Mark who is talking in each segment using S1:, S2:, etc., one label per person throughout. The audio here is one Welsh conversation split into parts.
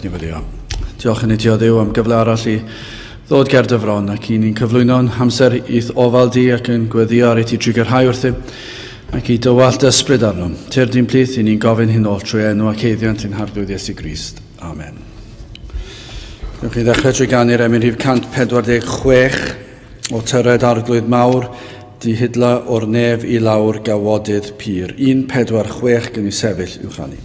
S1: Dewch ni weddio. Diolch yn i ti o Dduw am gyfle arall i ddod ger dy fron ac i ni'n cyflwyno'n hamser i'th ofal di ac yn gweddio ar i ti trugarhau wrthym ac i dywallt ysbryd arnom. Tyrd i'n plith i ni'n gofyn hyn oll trwy enw ac eiddiant ein Harglwydd Iesu Grist. Amen. Newch chi ddechrau trwy ganu'r emyn rhif 146 o Tyred Arglwydd Mawr, dihidla o'r nef i lawr gawodydd pur. 146 gen i sefyll i'w chanu.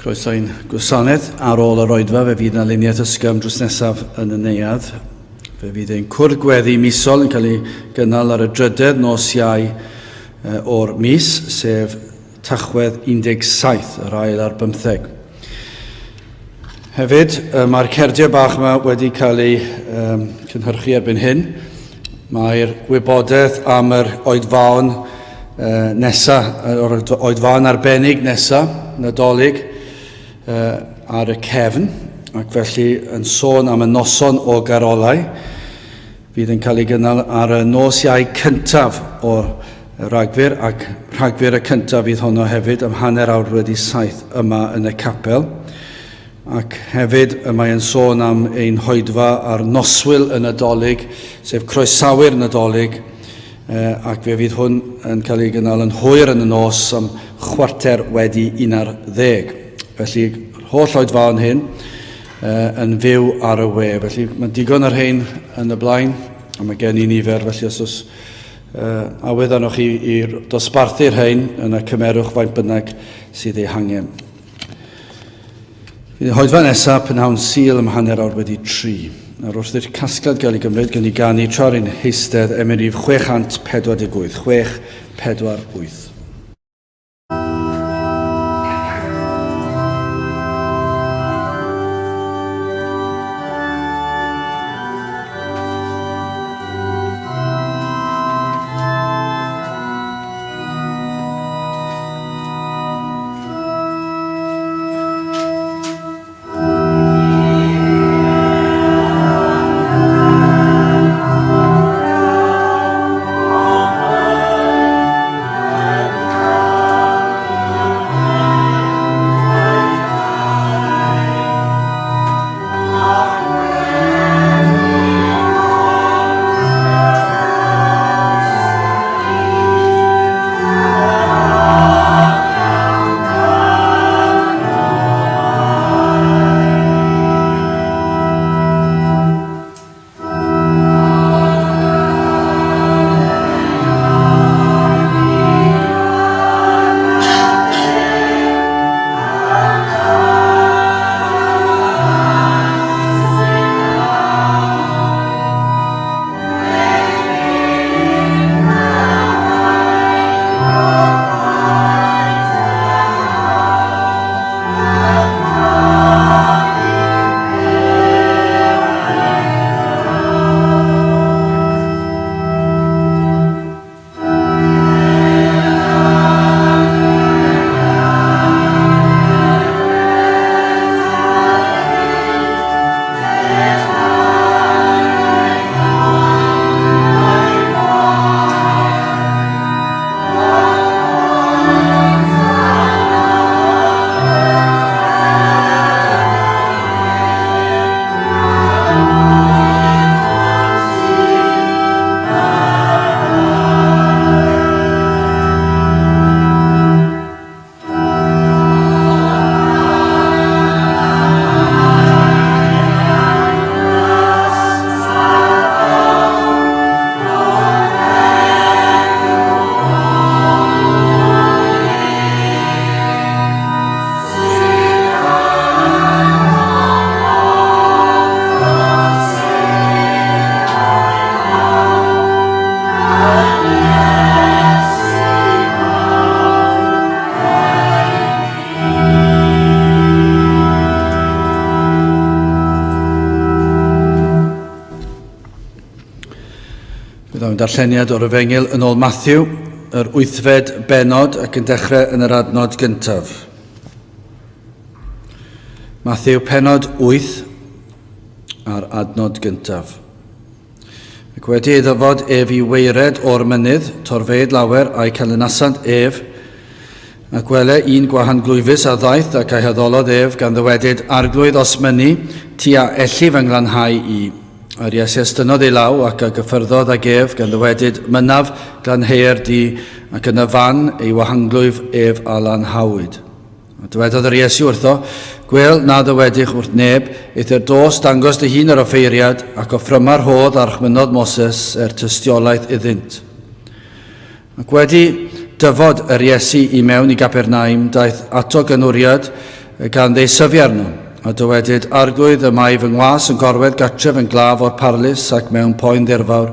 S1: Croeso i'n gwasanaeth ar ôl yr oedfa, fe fydd yna luniaeth ysgafn drws nesaf yn y neuadd. Fe fydd ein cwrdd gweddi misol yn cael ei gynnal ar y drydedd nos Iau o'r mis, sef Tachwedd 17, yr ail ar bymtheg. Hefyd, mae'r cerdiau bach yma wedi cael eu um, cynhyrchu erbyn hyn. Mae'r wybodaeth am yr oedfaon uh, nesa, yr oedfaon arbennig nesa, Nadolig, uh, ar y cefn, ac felly yn sôn am y noson o garolau, fydd yn cael ei gynnal ar y nos Iau cyntaf o Ragfyr, ac Rhagfyr y cyntaf fydd honno hefyd am 7:30 yma yn y capel. Ac hefyd y mae yn sôn am ein hoedfa ar noswyl y Nadolig, sef croesawu'r Nadolig, ac fe fydd hwn yn cael ei gynnal yn hwyr yn y nos am 11:15. Felly, yr holl oedfaon hyn yn fyw ar y we. Felly, mae digon ar hein yn y blaen, a mae gen i nifer, felly os oes awydd arnoch chi i dosbarthu'r rhain, yna cymerwch faint bynnag sydd ei hangen. Fydd y hoedfa nesaf prynhawn Sul am 3:30. Nawr wrth i'r casgliad gael ei gymryd, gen i ganu tra'r un heistedd emyn rhif 648, 648. Dyma darlleniad o'r Efengyl yn ôl Matthew, yr wythfed bennod ac yn dechrau yn yr adnod gyntaf. Matthew pennod 8 a'r adnod gyntaf. Ac wedi ei ddyfod ef i waered o'r mynydd, torfeid lawer a'i canlynasant ef, ac wele un gwahanglwyfus a ddaeth ac a'i haddolodd ef, gan ddywedyd, Arglwydd, os mynni, ti a elli fy nglanhau i. A'r Iesu estynnodd ei law ac a gyffyrddodd ag ef, gan ddywedyd, Mynnaf, glanheuer di, ac yn y fan ei wahanglwyf ef a lanhawyd. A dywedodd yr Iesu wrtho, Gwel na ddywedych wrth neb, eithr dos dangos dy hun yr offeiriad, ac offryma'r rhodd a orchmynnodd Moses er tystiolaeth iddynt. Ac wedi dyfod yr Iesu i mewn i Gapernaum, daeth ato gynwriad gan ddeisyfu arno, a dywedyd, Arglwydd, y mae fy ngwas yn gorwedd gartref yn glaf o'r parlys ac mewn poen ddirfawr.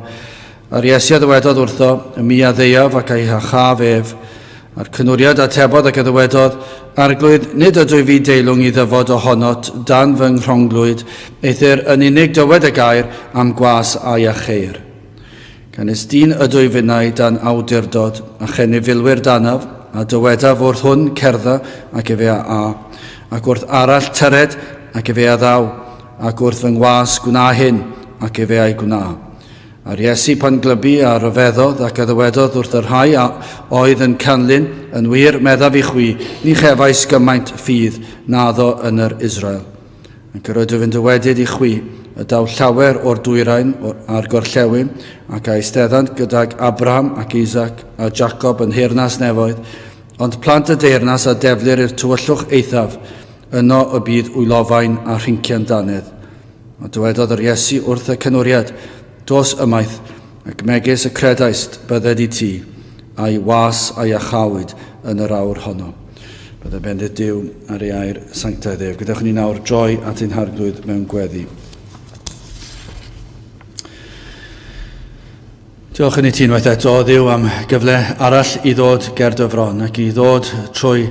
S1: A'r Iesu a ddywedodd wrtho, Y mi a ddeuaf ac a'i hachaf ef. A'r cynwriad atebodd ac a ddywedodd, Arglwydd, nid ydwyf fi deilwng i ddyfod ohonot dan fy nghronglwyd, eithr yn unig dywed y gair am gwas a iacheir. Canys dyn ydwyf finnau dan awdurdod, a chennyf filwyr danaf, a dywedaf wrth hwn, Cerdda, ac efe a a, ac wrth arall, Tyred, ac efe a ddaw, ac wrth fy ngwas, Gwna hyn, ac efe a'i gwna. A'r Iesu pan glybu a ryfeddodd ac a ddywedodd wrth y rhai a oedd yn canlyn, Yn wir, meddaf i chwi, ni chefais gymaint ffydd naddo yn yr Israel. Ac yr ydwyf yn dywedyd i chwi, y daw llawer o'r dwyrain a'r gorllewin, ac a eisteddant gydag Abraham ac Isaac a Jacob yn nheyrnas nefoedd, ond plant y deyrnas a deflir i'r tywyllwch eithaf, yno y bydd wylofain a rhincian dannedd. A dywedodd yr Iesu wrth y cynwriad, Dos ymaith, ac megis y credaist, bydded i ti, a'i was a iachawyd yn yr awr honno. Bydde bendith Duw ar ei air sanctaidd ef. Gadewch ni nawr droi at ein Harglwydd mewn gweddi. Diolch yn i ti unwaith eto, o Dduw, am gyfle arall i ddod ger dy fron ac i ddod trwy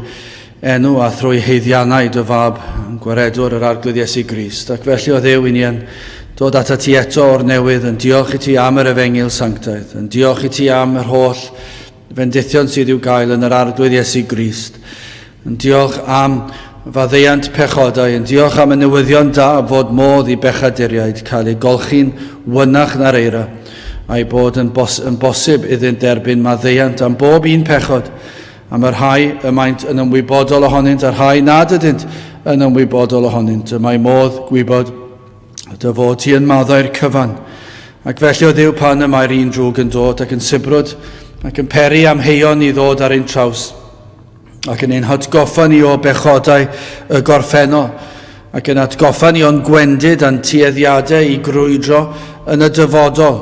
S1: enw a thrwy haeddiannau dy fab, yn gwaredwr yr Arglwydd Iesu Grist. Ac felly, o Dduw, i ni yn dod atat ti eto o'r newydd, yn diolch i ti am yr efengyl sanctaidd, yn diolch i ti am yr holl fendithion sydd i'w gael yn yr Arglwydd Iesu Grist. Yn diolch am faddeuant pechodau, yn diolch am y newyddion da fod modd i bechaduriaid cael eu golchi'n wynach na'r eira, a'i bod yn, bos yn bosib iddynt dderbyn maddeuant am bob un pechod, am y rhai y maent yn ymwybodol ohonynt a'r rhai nad ydynt yn ymwybodol ohonynt. Y mae modd gwybod dy fod ti yn maddau'r cyfan. Ac felly o Dduw pan y mae'r un drwg yn dod ac yn sibrwd ac yn peri amheuon i ddod ar ein traws ac yn ein hatgoffa ni o bechodau y gorffennol ac yn atgoffa ni o'n gwendid a'n tueddiadau i grwydro yn y dyfodol.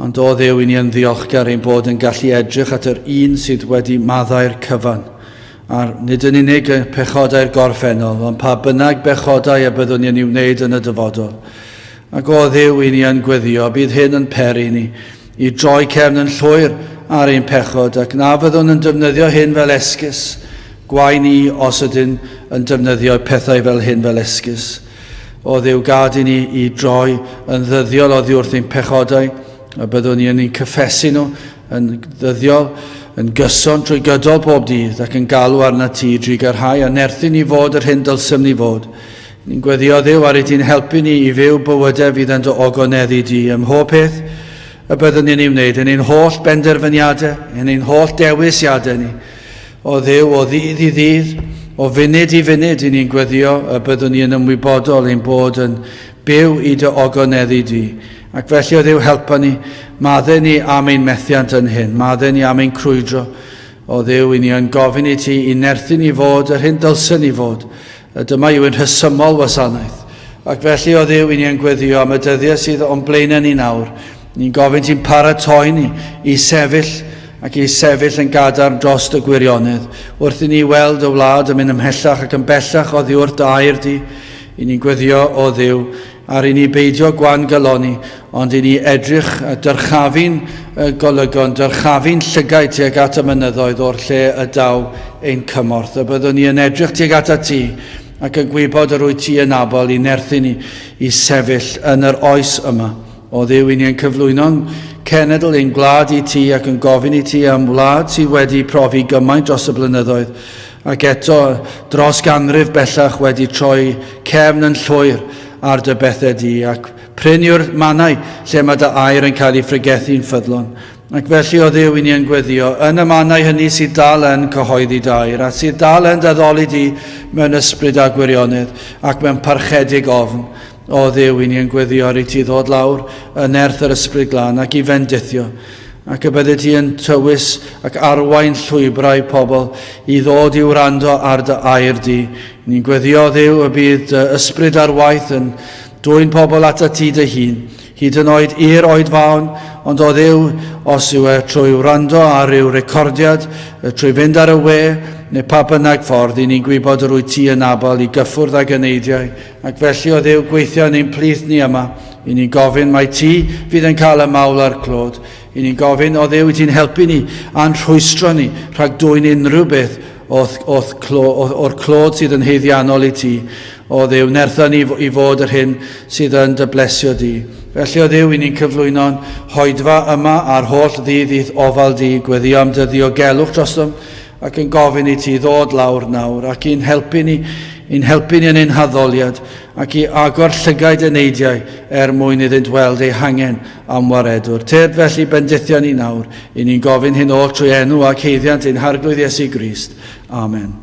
S1: Ond o Dduw, i ni yn ddiolchgar ein bod yn gallu edrych at yr un sydd wedi maddau'r cyfan. A'r nid yn unig y pechodau'r gorffennol, ond pa bynnag bechodau y byddwn ni yn ei wneud yn y dyfodol. Ac o Dduw, i ni yn gweddio, bydd hyn yn peri ni i droi cefn yn llwyr ar ein pechod, ac na fyddwn yn defnyddio hyn fel esgus. Gwae ni os ydyn yn defnyddio pethau fel hyn fel esgus. O Dduw, gad i ni i droi yn ddyddiol oddi wrth ein pechodau, a byddwn ni yn ein cyffesu nhw yn ddyddiol, yn gyson trwy gydol pob dydd, ac yn galw arnat ti i drugarhau a nerthu ni fod yr hyn dylsem ni fod. Ni'n gweddio Dduw ar i ti'n helpu ni i fyw bywydau fydd yn dy ogoneddu di ym mhob peth y byddwn ni'n ei wneud, yn ein holl benderfyniadau, yn ein holl dewisiadau ni. O Dduw, o ddydd i ddydd, o funud i funud, i ni'n gweddio y byddwn ni yn ymwybodol ein bod yn byw i dy ogoneddu di. Ac felly, o Dduw, helpa ni, madde ni am ein methiant yn hyn, madde ni am ein crwydro. O Dduw, i ni yn gofyn i ti i nerthu ni fod yr hyn dylsen ni fod. Y dyma yw ein rhesymol wasanaeth. Ac felly, o Dduw, i ni yn gweddio am y dyddiau sydd o'n blaenau ni nawr. Ni'n gofyn ti'n paratoi ni i sefyll ac i sefyll yn gadarn dros y gwirionedd. Wrth i ni weld y wlad yn mynd ymhellach ac yn bellach oddi wrth dy air di, i ni'n gweddio, o Dduw, Ar i ni beidio gwan galonni, ond i ni edrych a dyrchafu'n golygon, dyrchafu'n llygaid tuag at y mynyddoedd o'r lle y daw ein cymorth. Y byddwn ni yn edrych tuag atat ti ac yn gwybod yr wyt ti yn abl i nerthu ni i sefyll yn yr oes yma. O Dduw, i ni yn cyflwyno'n cenedl, ein gwlad i ti ac yn gofyn i ti am wlad sydd wedi profi gymaint dros y blynyddoedd ac eto dros ganrif bellach wedi troi cefn yn llwyr ar dy bethau di ac prin yw'r mannau lle mae dy air yn cael ei phregethu'n ffyddlon. Ac felly, o Dduw, i ni yn gweddio, yn y mannau hynny sydd dal yn cyhoeddi dy air, a sydd dal yn d'addoli di mewn ysbryd a gwirionedd, ac mewn parchedig ofn, o Dduw, i ni yn gweddio ar i ti ddod lawr yn nerth yr Ysbryd Glân ac i fendithio, ac y byddi ti yn tywys ac arwain llwybrau pobl i ddod i wrando ar dy air di. Ni'n gweddio, Dduw, y bydd dy ysbryd ar waith yn dwyn pobl atat ti dy hun, hyd yn oed i'r oedfaon, ond o Dduw, os yw e trwy wrando ar ryw recordiad, trwy fynd ar y we, neu pa bynnag ffordd, i ni'n gwybod yr wyt ti yn abl i gyffwrdd ag eneidiau, ac felly o Dduw, gweithio yn ein plith ni yma, i ni'n gofyn mai ti fydd yn cael y mawl a'r clod, i ni'n gofyn, o Dduw, i ti'n helpu ni a'n rhwystro ni rhag dwyn unrhyw beth o'th, clo, o'r clod sydd yn haeddiannol i ti. O Dduw, nertha ni i fod yr hyn sydd yn dy blesio di. Felly, o Dduw, i ni'n cyflwyno'n hoedfa yma a'r holl ddydd i'th ofal di, gweddio am dy ddiogelwch drosom, ac yn gofyn i ti ddod lawr nawr ac i'n helpu ni, i'n helpu ni yn ein haddoliad ac i agor llygaid eneidiau er mwyn iddynt weld eu hangen am waredwr. Tyrd felly bendithio ni nawr, i ni'n gofyn hyn oll trwy enw ac haeddiant ein Harglwydd Iesu Grist. Amen.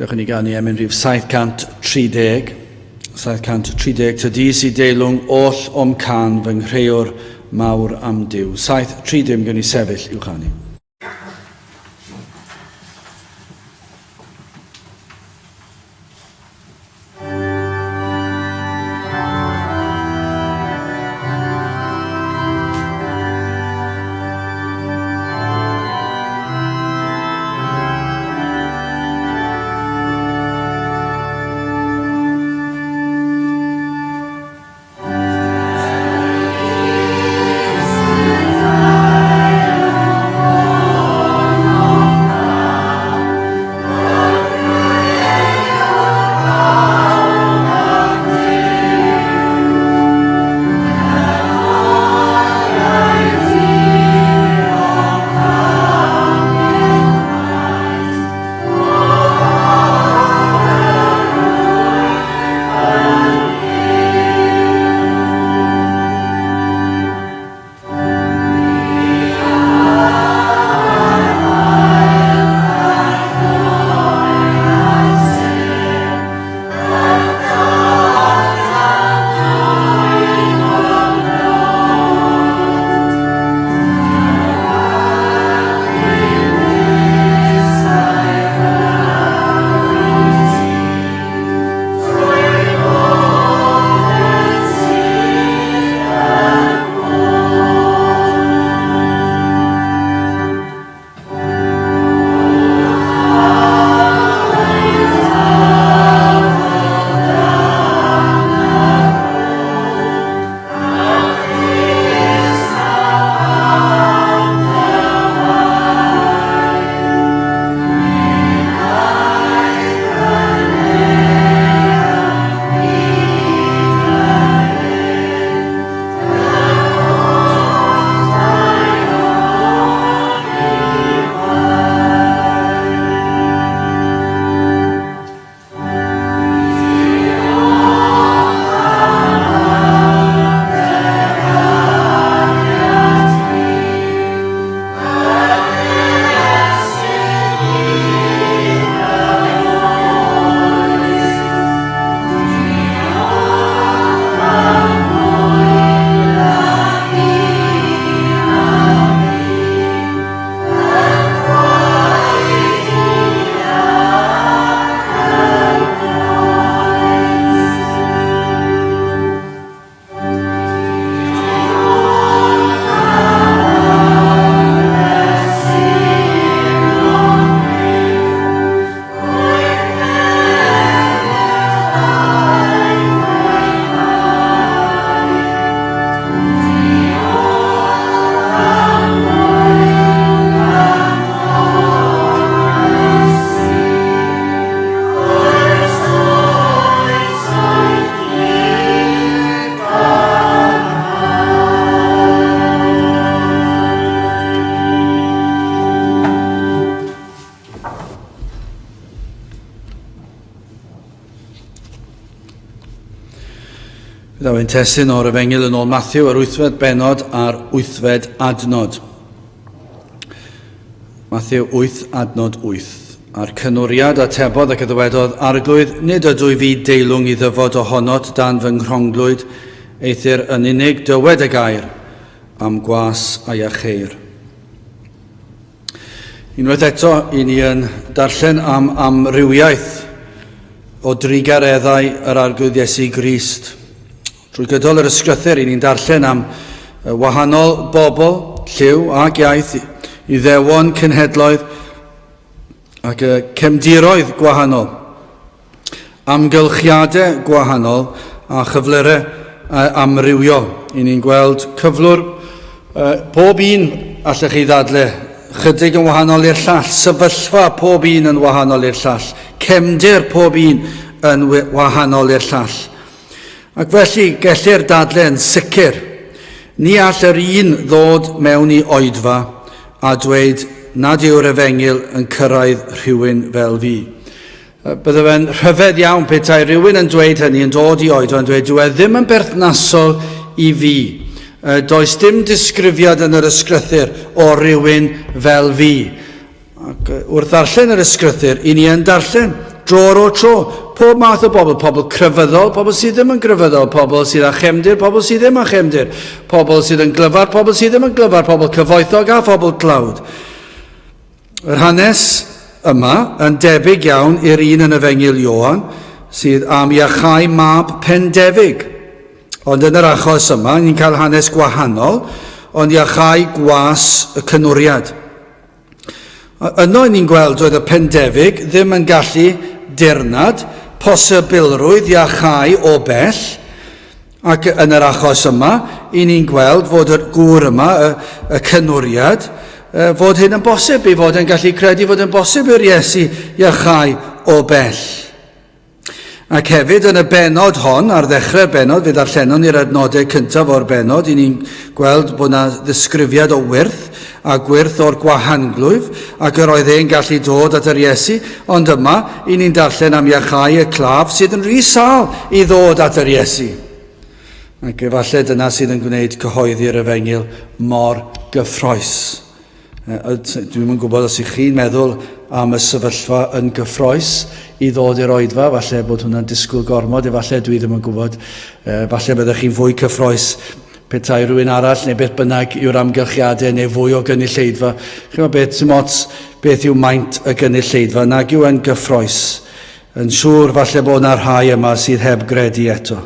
S1: Dewch i ni ganu emyn rhif 730. 730, Tydi sy deilwng oll o'm can fy nghreuwr mawr am Duw. 730, gwn i sefyll i'w chanu. Fe ein testun o'r Efengyl yn ôl Matthew, yr wythfed bennod a'r wythfed adnod. Matthew 8, adnod 8. A'r cynwriad atebodd ac y ddywedodd, Arglwydd, nid ydw i fi deilwng i ddyfod ohonot dan fy nghronglwyd, eithr yn unig dywed y gair am gwas a iacheir. Unwaith eto, i ni yn darllen am amrywiaeth o drugareddau yr Arglwydd Iesu Grist. Trwy gydol yr ysgrythyr, i ni'n darllen am wahanol bobl, lliw ac iaith, Iddewon, cenhedloedd ac cefndiroedd gwahanol. Amgylchiadau gwahanol a chyflyrau amrywiol. I ni'n gweld cyflwr pob un, allech chi ddadle, chydig yn wahanol i'r llall, sefyllfa pob un yn wahanol i'r llall, cefndir pob un yn wahanol i'r llall. Ac felly, gellir dadle yn sicr, ni all yr un ddod mewn i oedfa a dweud nad yw'r efengyl yn cyrraedd rhywun fel fi. Bydde fe'n rhyfedd iawn petai rhywun yn dweud hynny, yn dod i oedfa yn dweud, dyw e ddim yn berthnasol i fi. Does dim disgrifiad yn yr ysgrythur o rywun fel fi. Ac wrth ddarllen yr ysgrythur, i ni yn darllen, dro ar ôl tro, pob math o bobl, pobl crefyddol, pobl sydd ddim yn grefyddol, pobl sydd â chefndir, pobl sydd ddim â chefndir, pobl sydd yn glyfar, pobl sydd ddim yn glyfar, pobl cyfoethog a phobl tlawd. Yr hanes yma yn debyg iawn i'r un yn Efengyl Ioan sydd am iachau mab pendefig. Ond yn yr achos yma, ni'n cael hanes gwahanol, ond iachau gwas y cynwriad. Yno ni'n gweld oedd y pendefig ddim yn gallu dirnad posibilrwydd iachau o bell, Ac yn yr achos yma, i ni'n gweld fod y gŵr yma, y, y cynwriad, fod hyn yn bosib, ei fod yn gallu credu fod yn bosib i'r Iesu iachau o bell. Ac hefyd yn y benod hon, ar ddechrau'r benod, fe ddarllenon ni'r adnodau cyntaf o'r benod, i ni'n gweld bod yna ddisgrifiad o wyrth, a gwyrth o'r gwahanglwyf, ac yr oedd e'n gallu dod at yr Iesu, ond yma, i ni'n darllen am iachau y claf sydd yn rhy sâl i ddod at yr Iesu. Ac efallai dyna sydd yn gwneud cyhoeddi'r efengyl mor gyffroes. Dwi'm yn gwybod os ych chi'n meddwl am y sefyllfa yn gyffroes i ddod i'r oedfa, falle bod hwnna'n disgwyl gormod, efallai dwi ddim yn gwybod, falle byddech chi'n fwy cyffroes petai rhywun arall neu beth bynnag yw'r amgylchiadau neu fwy o gynulleidfa. Chi'n gwybod beth, sy'n ots beth yw maint y gynulleidfa, nag yw e'n gyffroes. Yn siŵr falle bod yna rhai yma sydd heb gredu eto.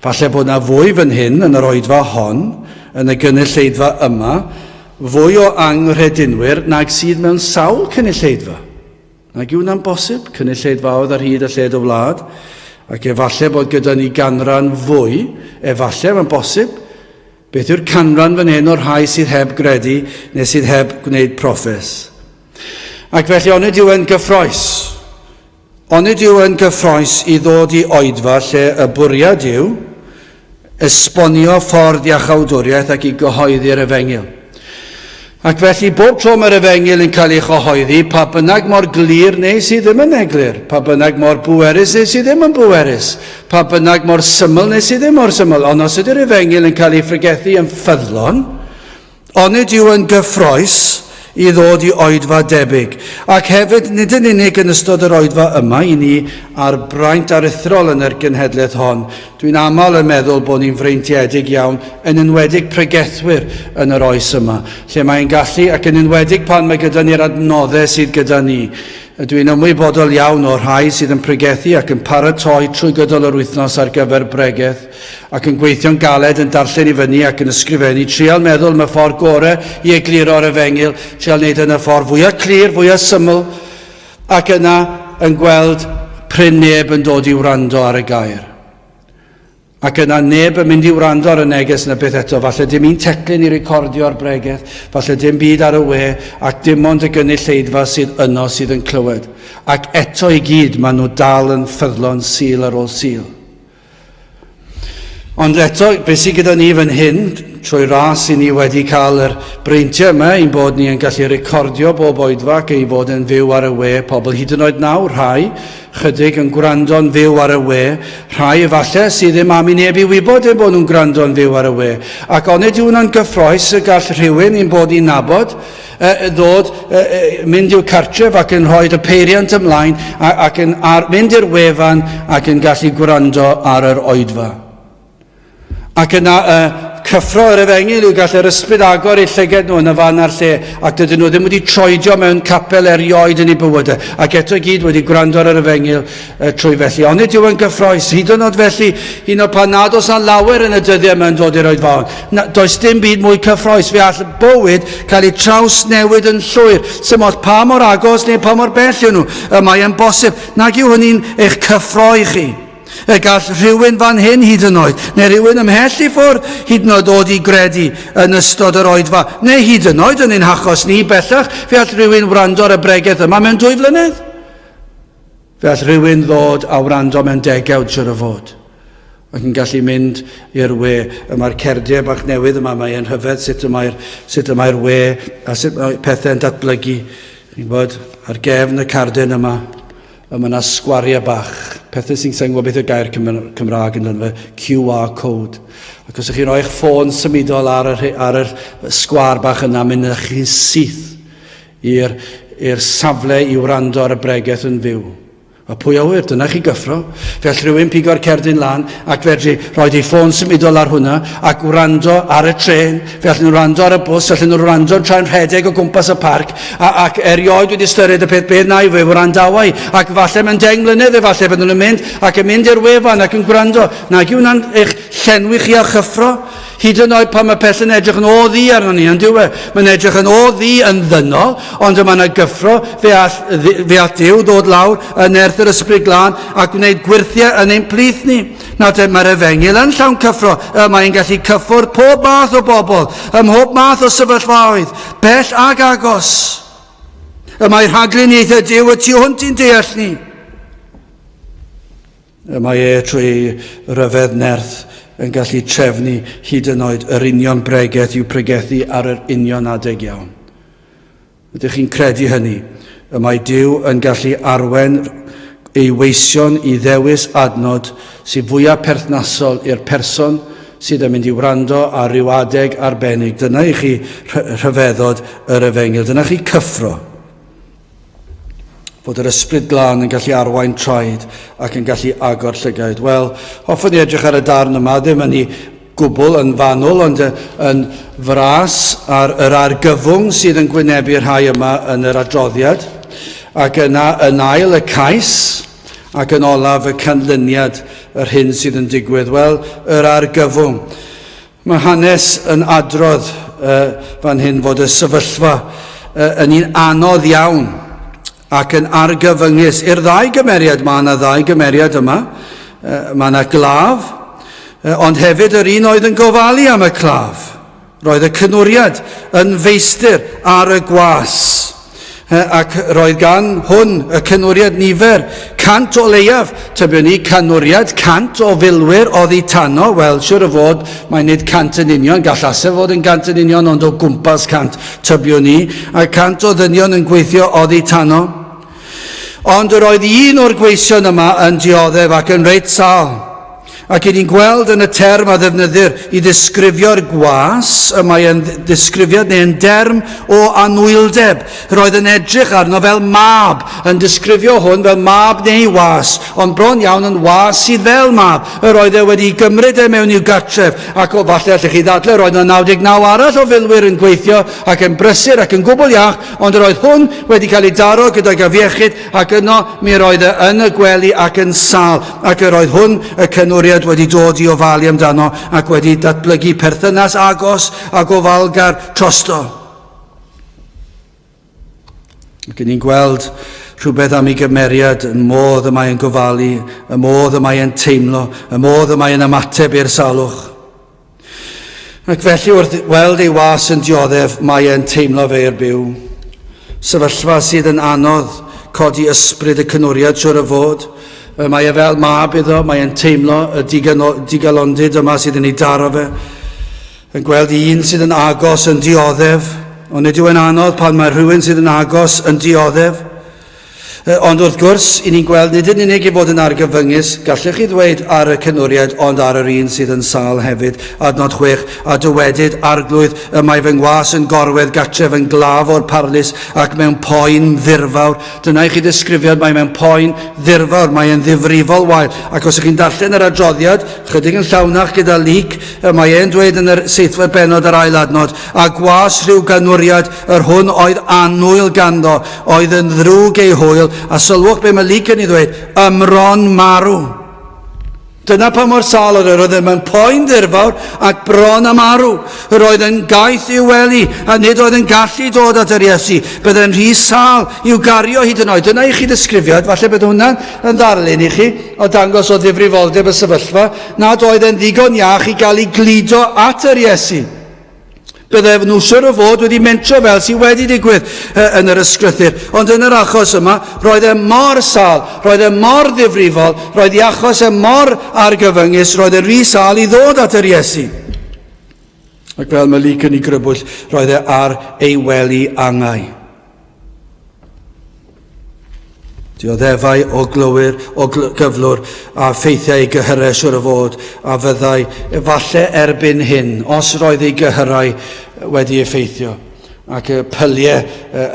S1: Falle bod 'na fwy fan hyn yn yr oedfa hon, yn y gynulleidfa yma, fwy o anghredinwyr nag sydd mewn sawl cynulleidfa. Nag yw hwnna'n bosib? Cynulleidfaoedd ar hyd a lled y wlad, ac efalle bod gyda ni ganran fwy, efalle, mae'n bosib. Beth yw'r canran fan hyn o'r rhai sydd heb gredu neu sydd heb gwneud proffes? Ac felly, onid yw e'n gyffroes? Onid yw yn gyffrous i ddod i oedfa lle y bwriad yw esbonio ffordd iachawdwriaeth ac i gyhoeddi'r efengyl? Ac felly, bob tro mae'r efengyl yn cael ei chyhoeddi, pa bynnag mor glir neu sydd ddim yn eglur, pa bynnag mor bwerus neu sydd ddim yn bwerus, pa bynnag mor syml neu sydd ddim mor syml, ond os ydy'r efengyl yn cael ei phregethu yn ffyddlon, Onid yw yn gyffrous i ddod i oedfa debyg? Ac hefyd, nid yn unig yn ystod yr oedfa yma i ni a'r braint aruthrol yn yr genhedlaeth hon, dwi'n aml yn meddwl bod ni'n freintiedig iawn, yn enwedig pregethwyr yn yr oes yma, lle mae'n gallu, ac yn enwedig pan mae gyda ni'r adnoddau sydd gyda ni. Dwi'n ymwybodol iawn o'r rhai sydd yn pregethu ac yn paratoi trwy gydol yr wythnos ar gyfer bregeth, ac yn gweithio'n galed yn darllen i fyny ac yn ysgrifennu, trial meddwl am y ffordd gore i egluro'r efengyl, trial wneud yn y ffordd fwyaf clir, fwyaf syml, ac yna yn gweld prin neb yn dod i wrando ar y gair. Ac yna neb yn mynd i wrando ar y neges na beth eto, falle dim un teclyn i recordio'r bregeth, falle dim byd ar y we, ac dim ond y gynulleidfa sydd yno sydd yn clywed. Ac eto i gyd, maen nhw dal yn ffyddlon Sul ar ôl Sul. Ond eto, beth sydd gyda ni fan hyn, trwy ras i ni wedi cael yr breintiau yma, ein bod ni yn gallu recordio bob oedfa ac ei fod yn fyw ar y we, pobl hyd yn oed nawr, rhai, chydig yn gwrando'n fyw ar y we, rhai efallai sydd ddim am i neb i wybod eu bod nhw'n gwrando'n fyw ar y we. Ac onid yw hwnna'n gyffroes y gall rhywun ein bod ni'n nabod ddod, mynd i'w cartref ac yn rhoi y peiriant ymlaen ac yn ar, mynd i'r wefan ac yn gallu gwrando ar yr oedfa. Ac yna y cyffro yr efengyl yw gall yr ysbryd agor eu llyged nhw yn y fan a'r lle, ac dydyn nhw ddim wedi troedio mewn capel erioed yn eu bywydau, ac eto i gyd wedi gwrando ar yr efengyl trwy felly. Onid yw yn gyffroes, hyd yn oed felly, hyd yn oed pan nad oes na lawer yn y dyddiau yma yn dod i'r oedfaon. Na, does dim byd mwy cyffroes, fe all bywyd cael ei trawsnewid yn llwyr. Sym ots pa mor agos neu pa mor bell yw nhw, y mae yn bosib. Nag yw hynny'n eich cyffroi chi. Y gall rhywun fan hyn hyd yn oed, neu rhywun ymhell i ffwrdd hyd yn oed ddod i gredu yn ystod yr oedfa, neu hyd yn oed yn ein hachos ni bellach, fe all rhywun wrando ar y bregeth yma mewn dwy flynedd. Fe all rhywun ddod a wrando mewn degawd, siwr o fod. Ac yn gallu mynd i'r we. Y mae'r cerdiau bach newydd yma, mae'n rhyfedd sut y mae'r, sut y mae'r we a sut mae pethau'n datblygu. Chi'n gwybod, ar gefn y cardyn yma, A mae yna sgwariau bach, pethau sy'n sa'n gwybod beth yw'r gair Cymraeg yn dod fe, QR code. Ac os ydych chi'n rhoi eich ffôn symudol ar yr, ar yr sgwar bach yna, mynd â chi'n syth i'r i'r safle i wrando ar y bregeth yn fyw. A pwy a ŵyr, dyna chi gyffro. Fe all rhywun pigo'r cerdyn lan ac fedru rhoi ei ffôn symudol ar hwnna a gwrando ar y trên. Fe allan nhw wrando ar y bws, allan nhw wrando tra'n rhedeg o gwmpas y parc A, ac erioed wedi ystyried y peth beth na i fe wrandawai, ac falle mewn deng mlynedd efallai byddwn nhw'n mynd ac yn mynd i'r wefan ac yn gwrando. Nag yw hwnna'n eich llenwi chi â chyffro? Hyd yn oed pan mae pethau'n edrych yn o ddi arno ni, yn dyw e? Mae'n edrych yn o ddi yn ddynol, ond y mae yna gyffro, fe all, fe all Duw ddod lawr yn nerth yr Ysbryd Glân a gwneud gwyrthiau yn ein plith ni. Nawr te, mae'r efengyl yn llawn cyffro. Y mae'n gallu cyffwrdd pob math o bobl, ym mhob math o sefyllfaoedd, bell ag agos. Y mae rhagluniaethau Duw y tu hwnt i'n deall ni. Y mae e trwy ryfedd nerth yn gallu trefnu hyd yn oed yr union bregeth i'w pregethu ar yr union adeg iawn. Ydych chi'n credu hynny? Y mae Duw yn gallu arwain ei weision i ddewis adnod sydd fwyaf perthnasol i'r person sydd yn mynd i wrando ar ryw adeg arbennig. Dyna i chi rhyfeddod yr efengyl. Dyna chi cyffro. Fod yr ysbryd glân yn gallu arwain traed ac yn gallu agor llygaid. Wel, hoffwn i edrych ar y darn yma, ddim yn ei gwbl yn fanwl, ond yn fras ar yr argyfwng sydd yn gwynebu'r rhai yma yn yr adroddiad, ac yna yn ail y cais, ac yn olaf y canlyniad, yr hyn sydd yn digwydd. Wel, yr argyfwng. Mae hanes yn adrodd uh, fan hyn fod y sefyllfa uh, yn un anodd iawn ac yn argyfyngus. I'r ddau gymeriad, mae yna ddau gymeriad yma. Mae yna glaf, ond hefyd yr un oedd yn gofalu am y claf. Roedd y cynwriad yn feistr ar y gwas. Ac roedd gan hwn y cynwriad nifer, 100 o leiaf, tybiwn ni, canwriad, 100 o filwyr oddi tano, wel, siwr o fod, mae nid 100 yn union, gallase fod yn 100 yn union, ond o gwmpas 100, tybiwn ni, a 100 o ddynion yn gweithio oddi tano. Ond yr oedd un o'r gweision yma yn dioddef ac yn reit sâl. Ac i ni'n gweld yn y term a ddefnyddir i ddisgrifio'r gwas, y mae yn ddisgrifiad neu yn derm o anwyldeb. Roedd yn edrych arno fel mab, yn disgrifio hwn fel mab neu was, ond bron iawn yn was sydd fel mab. Yr oedd e wedi gymryd e mewn i'w gartref, ac o falle allech chi ddadle, roedd yna 99 arall o filwyr yn gweithio ac yn brysur ac yn gwbl iach, Ond yr oedd hwn wedi cael ei daro gydag afiechyd, ac yno mi yr oedd e yn y gwely ac yn sâl, ac yr oedd hwn, y cynwriad, wedi dod i ofalu amdano ac wedi datblygu perthynas agos a gofalgar trosto. Ac ni'n gweld rhywbeth am ei gymeriad, y modd y mae'n gofalu, y modd y mae'n teimlo, y modd y mae'n ymateb i'r salwch. Ac felly wrth weld ei was yn dioddef, mae e'n teimlo fe i'r byw. Sefyllfa sydd yn anodd codi ysbryd y cynwriad siwr o fod. Mae e fel mab iddo, mae e'n teimlo y digalondid yma sydd yn ei daro fe. Yn gweld un sydd yn agos yn dioddef, ond nid yw e'n anodd pan mae rhywun sydd yn agos yn dioddef. Ond wrth gwrs, i ni'n gweld nid yn unig ei fod yn argyfyngus, gallech chi ddweud ar y cynwriad, ond ar yr un sydd yn sâl hefyd. Adnod 6, a dywedyd, Arglwydd, y mae fy ngwas yn gorwedd gatref yn glaf o'r parlys ac mewn poen ddirfawr. Dyna i chi ddisgrifiad, mae mewn poen ddirfawr, mae e'n ddifrifol wael. Ac os ych chi'n darllen yr adroddiad, chydig yn llawnach gyda Luc, y mae e'n dweud yn yr seithfed bennod yr ail adnod, a gwas rhyw ganwriad, yr hwn oedd annwyl ganddo, oedd yn ddrwg ei hwyl, a sylwch be mae Luc yn ei ddweud, ymron marw. Dyna pa mor sâl oedd e, roedd e mewn poen ddirfawr ac bron a marw. Yr oedd yn gaeth i'w wely a nid oedd yn gallu dod at yr Iesu. Byddai'n rhy sâl i'w gario hyd yn oed. Dyna i chi ddisgrifiad, falle bydd hwnna'n yn ddarlun i chi o dangos o ddifrifoldeb y sefyllfa, nad oedd e'n ddigon iach i gael ei gludo at yr Iesu. Bydde nhw siwr o fod wedi mentro fel sydd wedi digwydd yn yr ysgrythur. Ond yn yr achos yma, roedd e mor sâl, roedd e mor ddifrifol, roedd ei achos e mor argyfyngus, roedd e'n rhy sâl i ddod at yr Iesu. Ac fel mae Luc yn ei grybwyll, roedd e ar ei wely angau. Dioddefai o glywir, o gyflwr, a ffeithiau ei gyhyrau siwr o fod, a fyddai, efallai erbyn hyn, os roedd ei gyhyrau wedi effeithio, ac y pyliau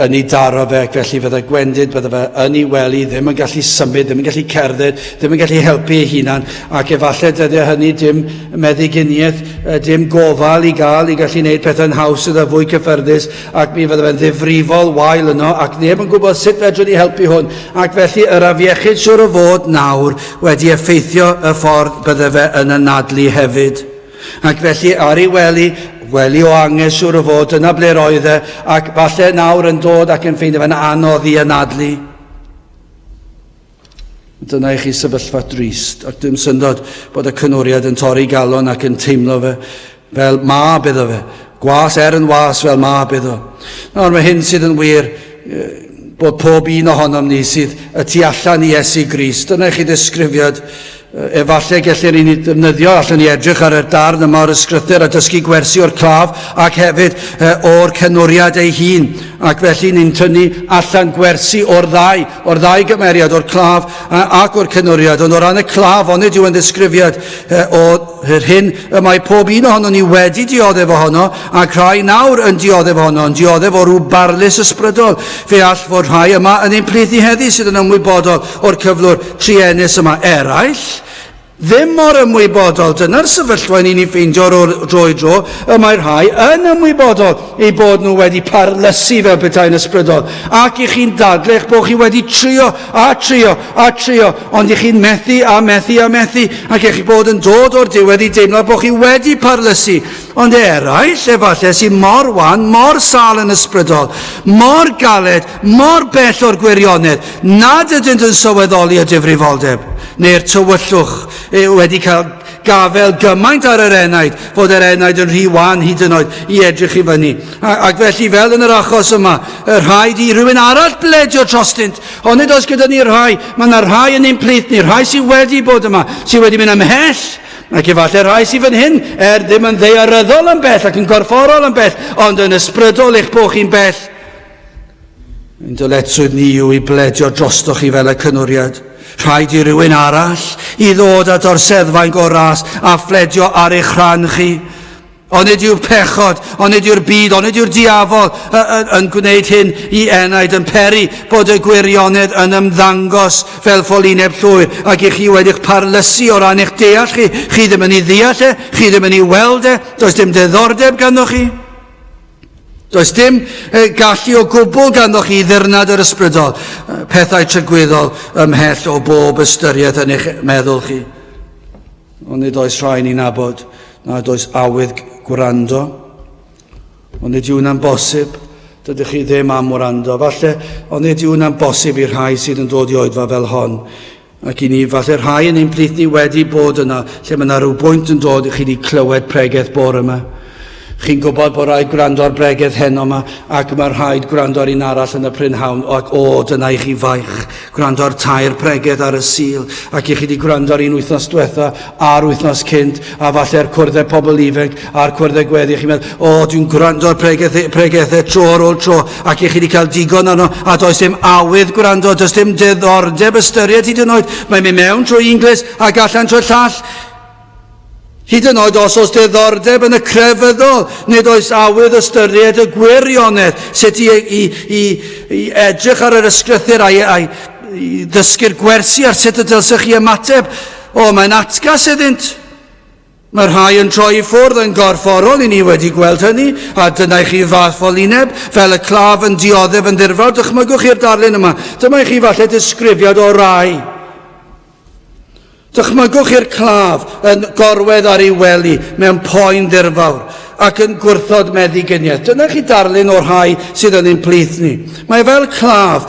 S1: yn ei daro fe, ac felly fyddai gwendid, bydde fe yn ei wely, ddim yn gallu symud, ddim yn gallu cerdded, ddim yn gallu helpu ei hunan, ac efallai dyddiau hynny dim meddyginiaeth, dim gofal i gael i gallu gwneud pethau'n haws iddo fwy cyffyrddus, ac mi fydde fe'n ddifrifol wael yno, ac neb yn gwybod sut fedrwn ni helpu hwn, ac felly yr afiechyd siwr o fod nawr wedi effeithio y ffordd bydde fe yn anadlu hefyd. Ac felly ar ei wely, wely o angen siwr o fod, dyna ble roedd e, ac falle nawr yn dod ac yn ffeindio fe'n anodd i anadlu. Dyna i chi sefyllfa drist, ac dim syndod bod y cynwriad yn torri galon ac yn teimlo fe fel mab iddo fe. Gwas er yn was fel mab iddo. Nawr mae hyn sydd yn wir bod pob un ohonom ni sydd y tu allan i Iesu Grist. Dyna i chi ddisgrifiad Efallai gellir i ni ddefnyddio, allan ni edrych ar y darn yma o'r ysgrythur a dysgu gwersi o'r claf ac hefyd o'r cenwriad ei hun. Ac felly ni'n tynnu allan gwersi o'r ddau, o'r ddau gymeriad, o'r claf ac o'r cenwriad. Ond o ran y claf, onid yw yn ddisgrifiad o'r hyn y mae pob un ohono ni wedi dioddef ohono, ac rhai nawr yn dioddef ohono, yn dioddef o rhyw barlys ysbrydol. Fe all fod rhai yma yn ein plith ni heddi sydd yn ymwybodol o'r cyflwr truenus yma. Eraill, ddim mor ymwybodol. Dyna'r sefyllfa ni'n ei ffeindio o'r dro i dro. Y mae rhai yn ymwybodol eu bod nhw wedi parlysu fel petai'n ysbrydol. Ac i chi'n dadlau eich bod chi wedi trio a trio a trio, ond i chi'n methu a methu a methu, ac eich bod yn dod o'r diwedd i deimlo bod chi wedi parlysu. Ond eraill, efallai, sydd mor wan, mor sâl yn ysbrydol, mor galed, mor bell o'r gwirionedd, nad ydynt yn sylweddoli y difrifoldeb neu'r tywyllwch wedi cael gafael gymaint ar yr enaid fod yr enaid yn rhy wan hyd yn oed i edrych i fyny. Ac felly, fel yn yr achos yma, y rhaid i rhywun arall bledio trostynt. Ond nid oes gyda ni rhai, mae yna rhai yn ein plith ni, rhai sydd wedi bod yma, sydd wedi mynd ymhell, ac efallai rhai sydd fan hyn, er ddim yn ddaearyddol yn bell ac yn gorfforol yn bell, ond yn ysbrydol eich bod chi'n bell. Ein dyletswydd ni yw i bledio drostoch chi fel y cynwriad. Rhaid i rywun arall i ddod at orseddfainc o ras a phledio ar eich rhan chi. Onid yw'r pechod, onid yw'r byd, onid yw'r diafol yn gwneud hyn i enaid, yn peri bod y gwirionedd yn ymddangos fel ffolineb llwyr, ac i chi wedi'ch parlysu o ran eich deall chi, chi ddim yn ei ddeall e, chi ddim yn ei weld e, does dim diddordeb ganddo chi. Does dim gallu o gwbl ganddo chi i ddirnad yr ysbrydol, pethau tragwyddol ymhell o bob ystyriaeth yn eich meddwl chi. Ond nid oes rhai ni'n nabod nad oes awydd gwrando. Ond nid yw hwnna'n bosib. Dydych chi ddim am wrando. Falle, ond nid yw hwnna'n bosib i'r rhai sydd yn dod i oedfa fel hon. Ac i ni, falle rhai yn ein plith ni wedi bod yna, lle mae yna rhyw bwynt yn dod i chi wedi clywed pregeth bore yma. Chi'n gwybod bod rhaid gwrando ar bregeth heno yma ac mae rhaid gwrando ar un arall yn y prynhawn ac o, dyna i chi faich. Gwrando ar tair pregeth ar y Sul ac i chi wedi gwrando ar un wythnos diwetha a'r wythnos cynt a falle'r cwrddau pobl ifanc a'r cwrddau gweddi. Chi'n meddwl, o, dwi'n gwrando ar pregethau, pregethau tro ar ôl tro ac i chi wedi cael digon arno a does dim awydd gwrando, does dim diddordeb ystyried hyd yn oed. Mae'n mynd mewn trwy un glust ac allan trwy'r llall. Hyd yn oed os oes diddordeb yn y crefyddol, nid oes awydd ystyried y gwirionedd, sut i, i, i, i edrych ar yr ysgrythur a'i, a'i i ddysgu'r gwersi ar sut y dylsech chi ymateb. O, mae'n atgas iddynt. Mae rhai yn troi i ffwrdd yn gorfforol, i ni wedi gweld hynny, a dyna i chi fath folineb, fel y claf yn dioddef yn ddirfawr. Dychmygwch chi'r darlun yma. Dyma i chi falle disgrifiad o rai. Dychmygwch i'r claf yn gorwedd ar ei wely mewn poen ddirfawr ac yn gwrthod meddyginiaeth. Dyna chi darlun o'r rhai sydd yn ein plith ni. Mae fel claf,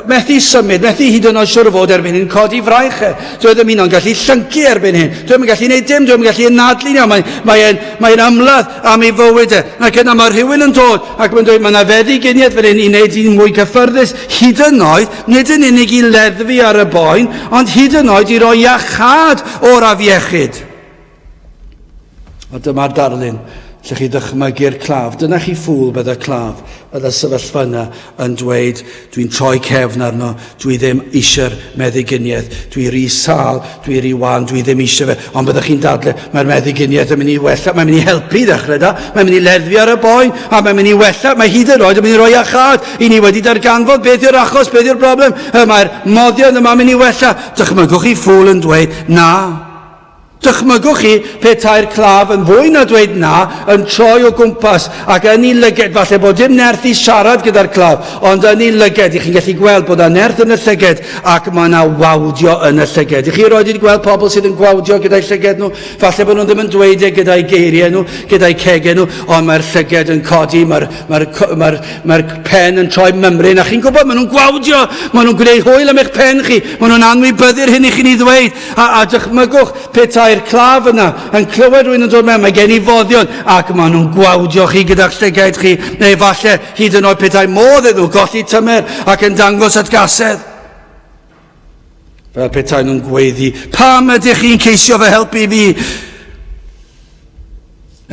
S1: methu symud, methu hyd yn oed siwr o fod erbyn hyn codi fraich e. Dwi e ddim un o'n gallu llyncu erbyn hyn. Dwi ddim yn gallu gwneud dim, dwi ddim yn gallu anadlu'n iawn. Mae'n mae e'n mae ymladd am ei fywyd e. Ac yna mae rhywun yn dod ac mae'n dweud mae yna feddyginiaeth fan hyn i wneud hi'n mwy cyffyrddus hyd yn oed nid yn unig i leddfu ar y boen, ond hyd yn oed i roi iachâd o'r afiechyd. A dyma'r darlun lle chi ddychmygu'r claf. Dyna chi ffŵl bydd y claf, bydd y sefyllfa yna yn dweud, dwi'n troi cefn arno, dwi ddim eisiau'r meddyginiaeth, dwi rhy sâl, dwi rhy wan, dwi ddim eisiau fe. Ond byddwch chi'n dadle, mae'r meddyginiaeth yn mynd i wella, mae'n mynd i helpu i ddechrau da, mae'n mynd i leddfu ar y boen, a mae'n mynd i wella, mae hyd yn oed yn mynd i roi iachâd. I ni wedi darganfod beth yw'r achos, beth yw'r broblem, mae'r moddion yma'n mynd i wella. Dychmygwch chi ffŵl yn dweud, na. Dychmygwch chi petai'r claf yn fwy na dweud na, yn troi o gwmpas ac yn ei lyged, falle bod dim nerth i siarad gyda'r claf, ond yn ei lyged, i chi'n gallu gweld bod yna nerth yn y llyged ac mae yna wawdio yn y llyged. I chi roed wedi gweld pobl sydd yn gwawdio gyda'i llyged nhw? Falle bod nhw ddim yn dweud e gyda'i geiriau nhw, gyda'i cegau nhw, ond mae'r llyged yn codi, mae'r mae mae mae pen yn troi mymryn, a chi'n gwybod, maen nhw'n gwawdio, maen nhw'n gwneud hwyl am eich pen chi, maen nhw'n anwybyddu'r hyn i chi'n ei ddweud. A, a dychmygwch petai'r claf yna yn clywed rhywun yn dod mewn, mae gen i foddion, ac maen nhw'n gwawdio chi gyda'ch llygaid chi, neu falle hyd yn oed petai modd iddyn nhw golli tymer ac yn dangos atgasedd. Fel petai nhw'n gweiddi, pam ydych chi'n ceisio fy helpu fi?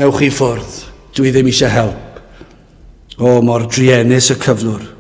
S1: Ewch i ffwrdd, dwi ddim eisiau help. O, mor druenus y cyflwr.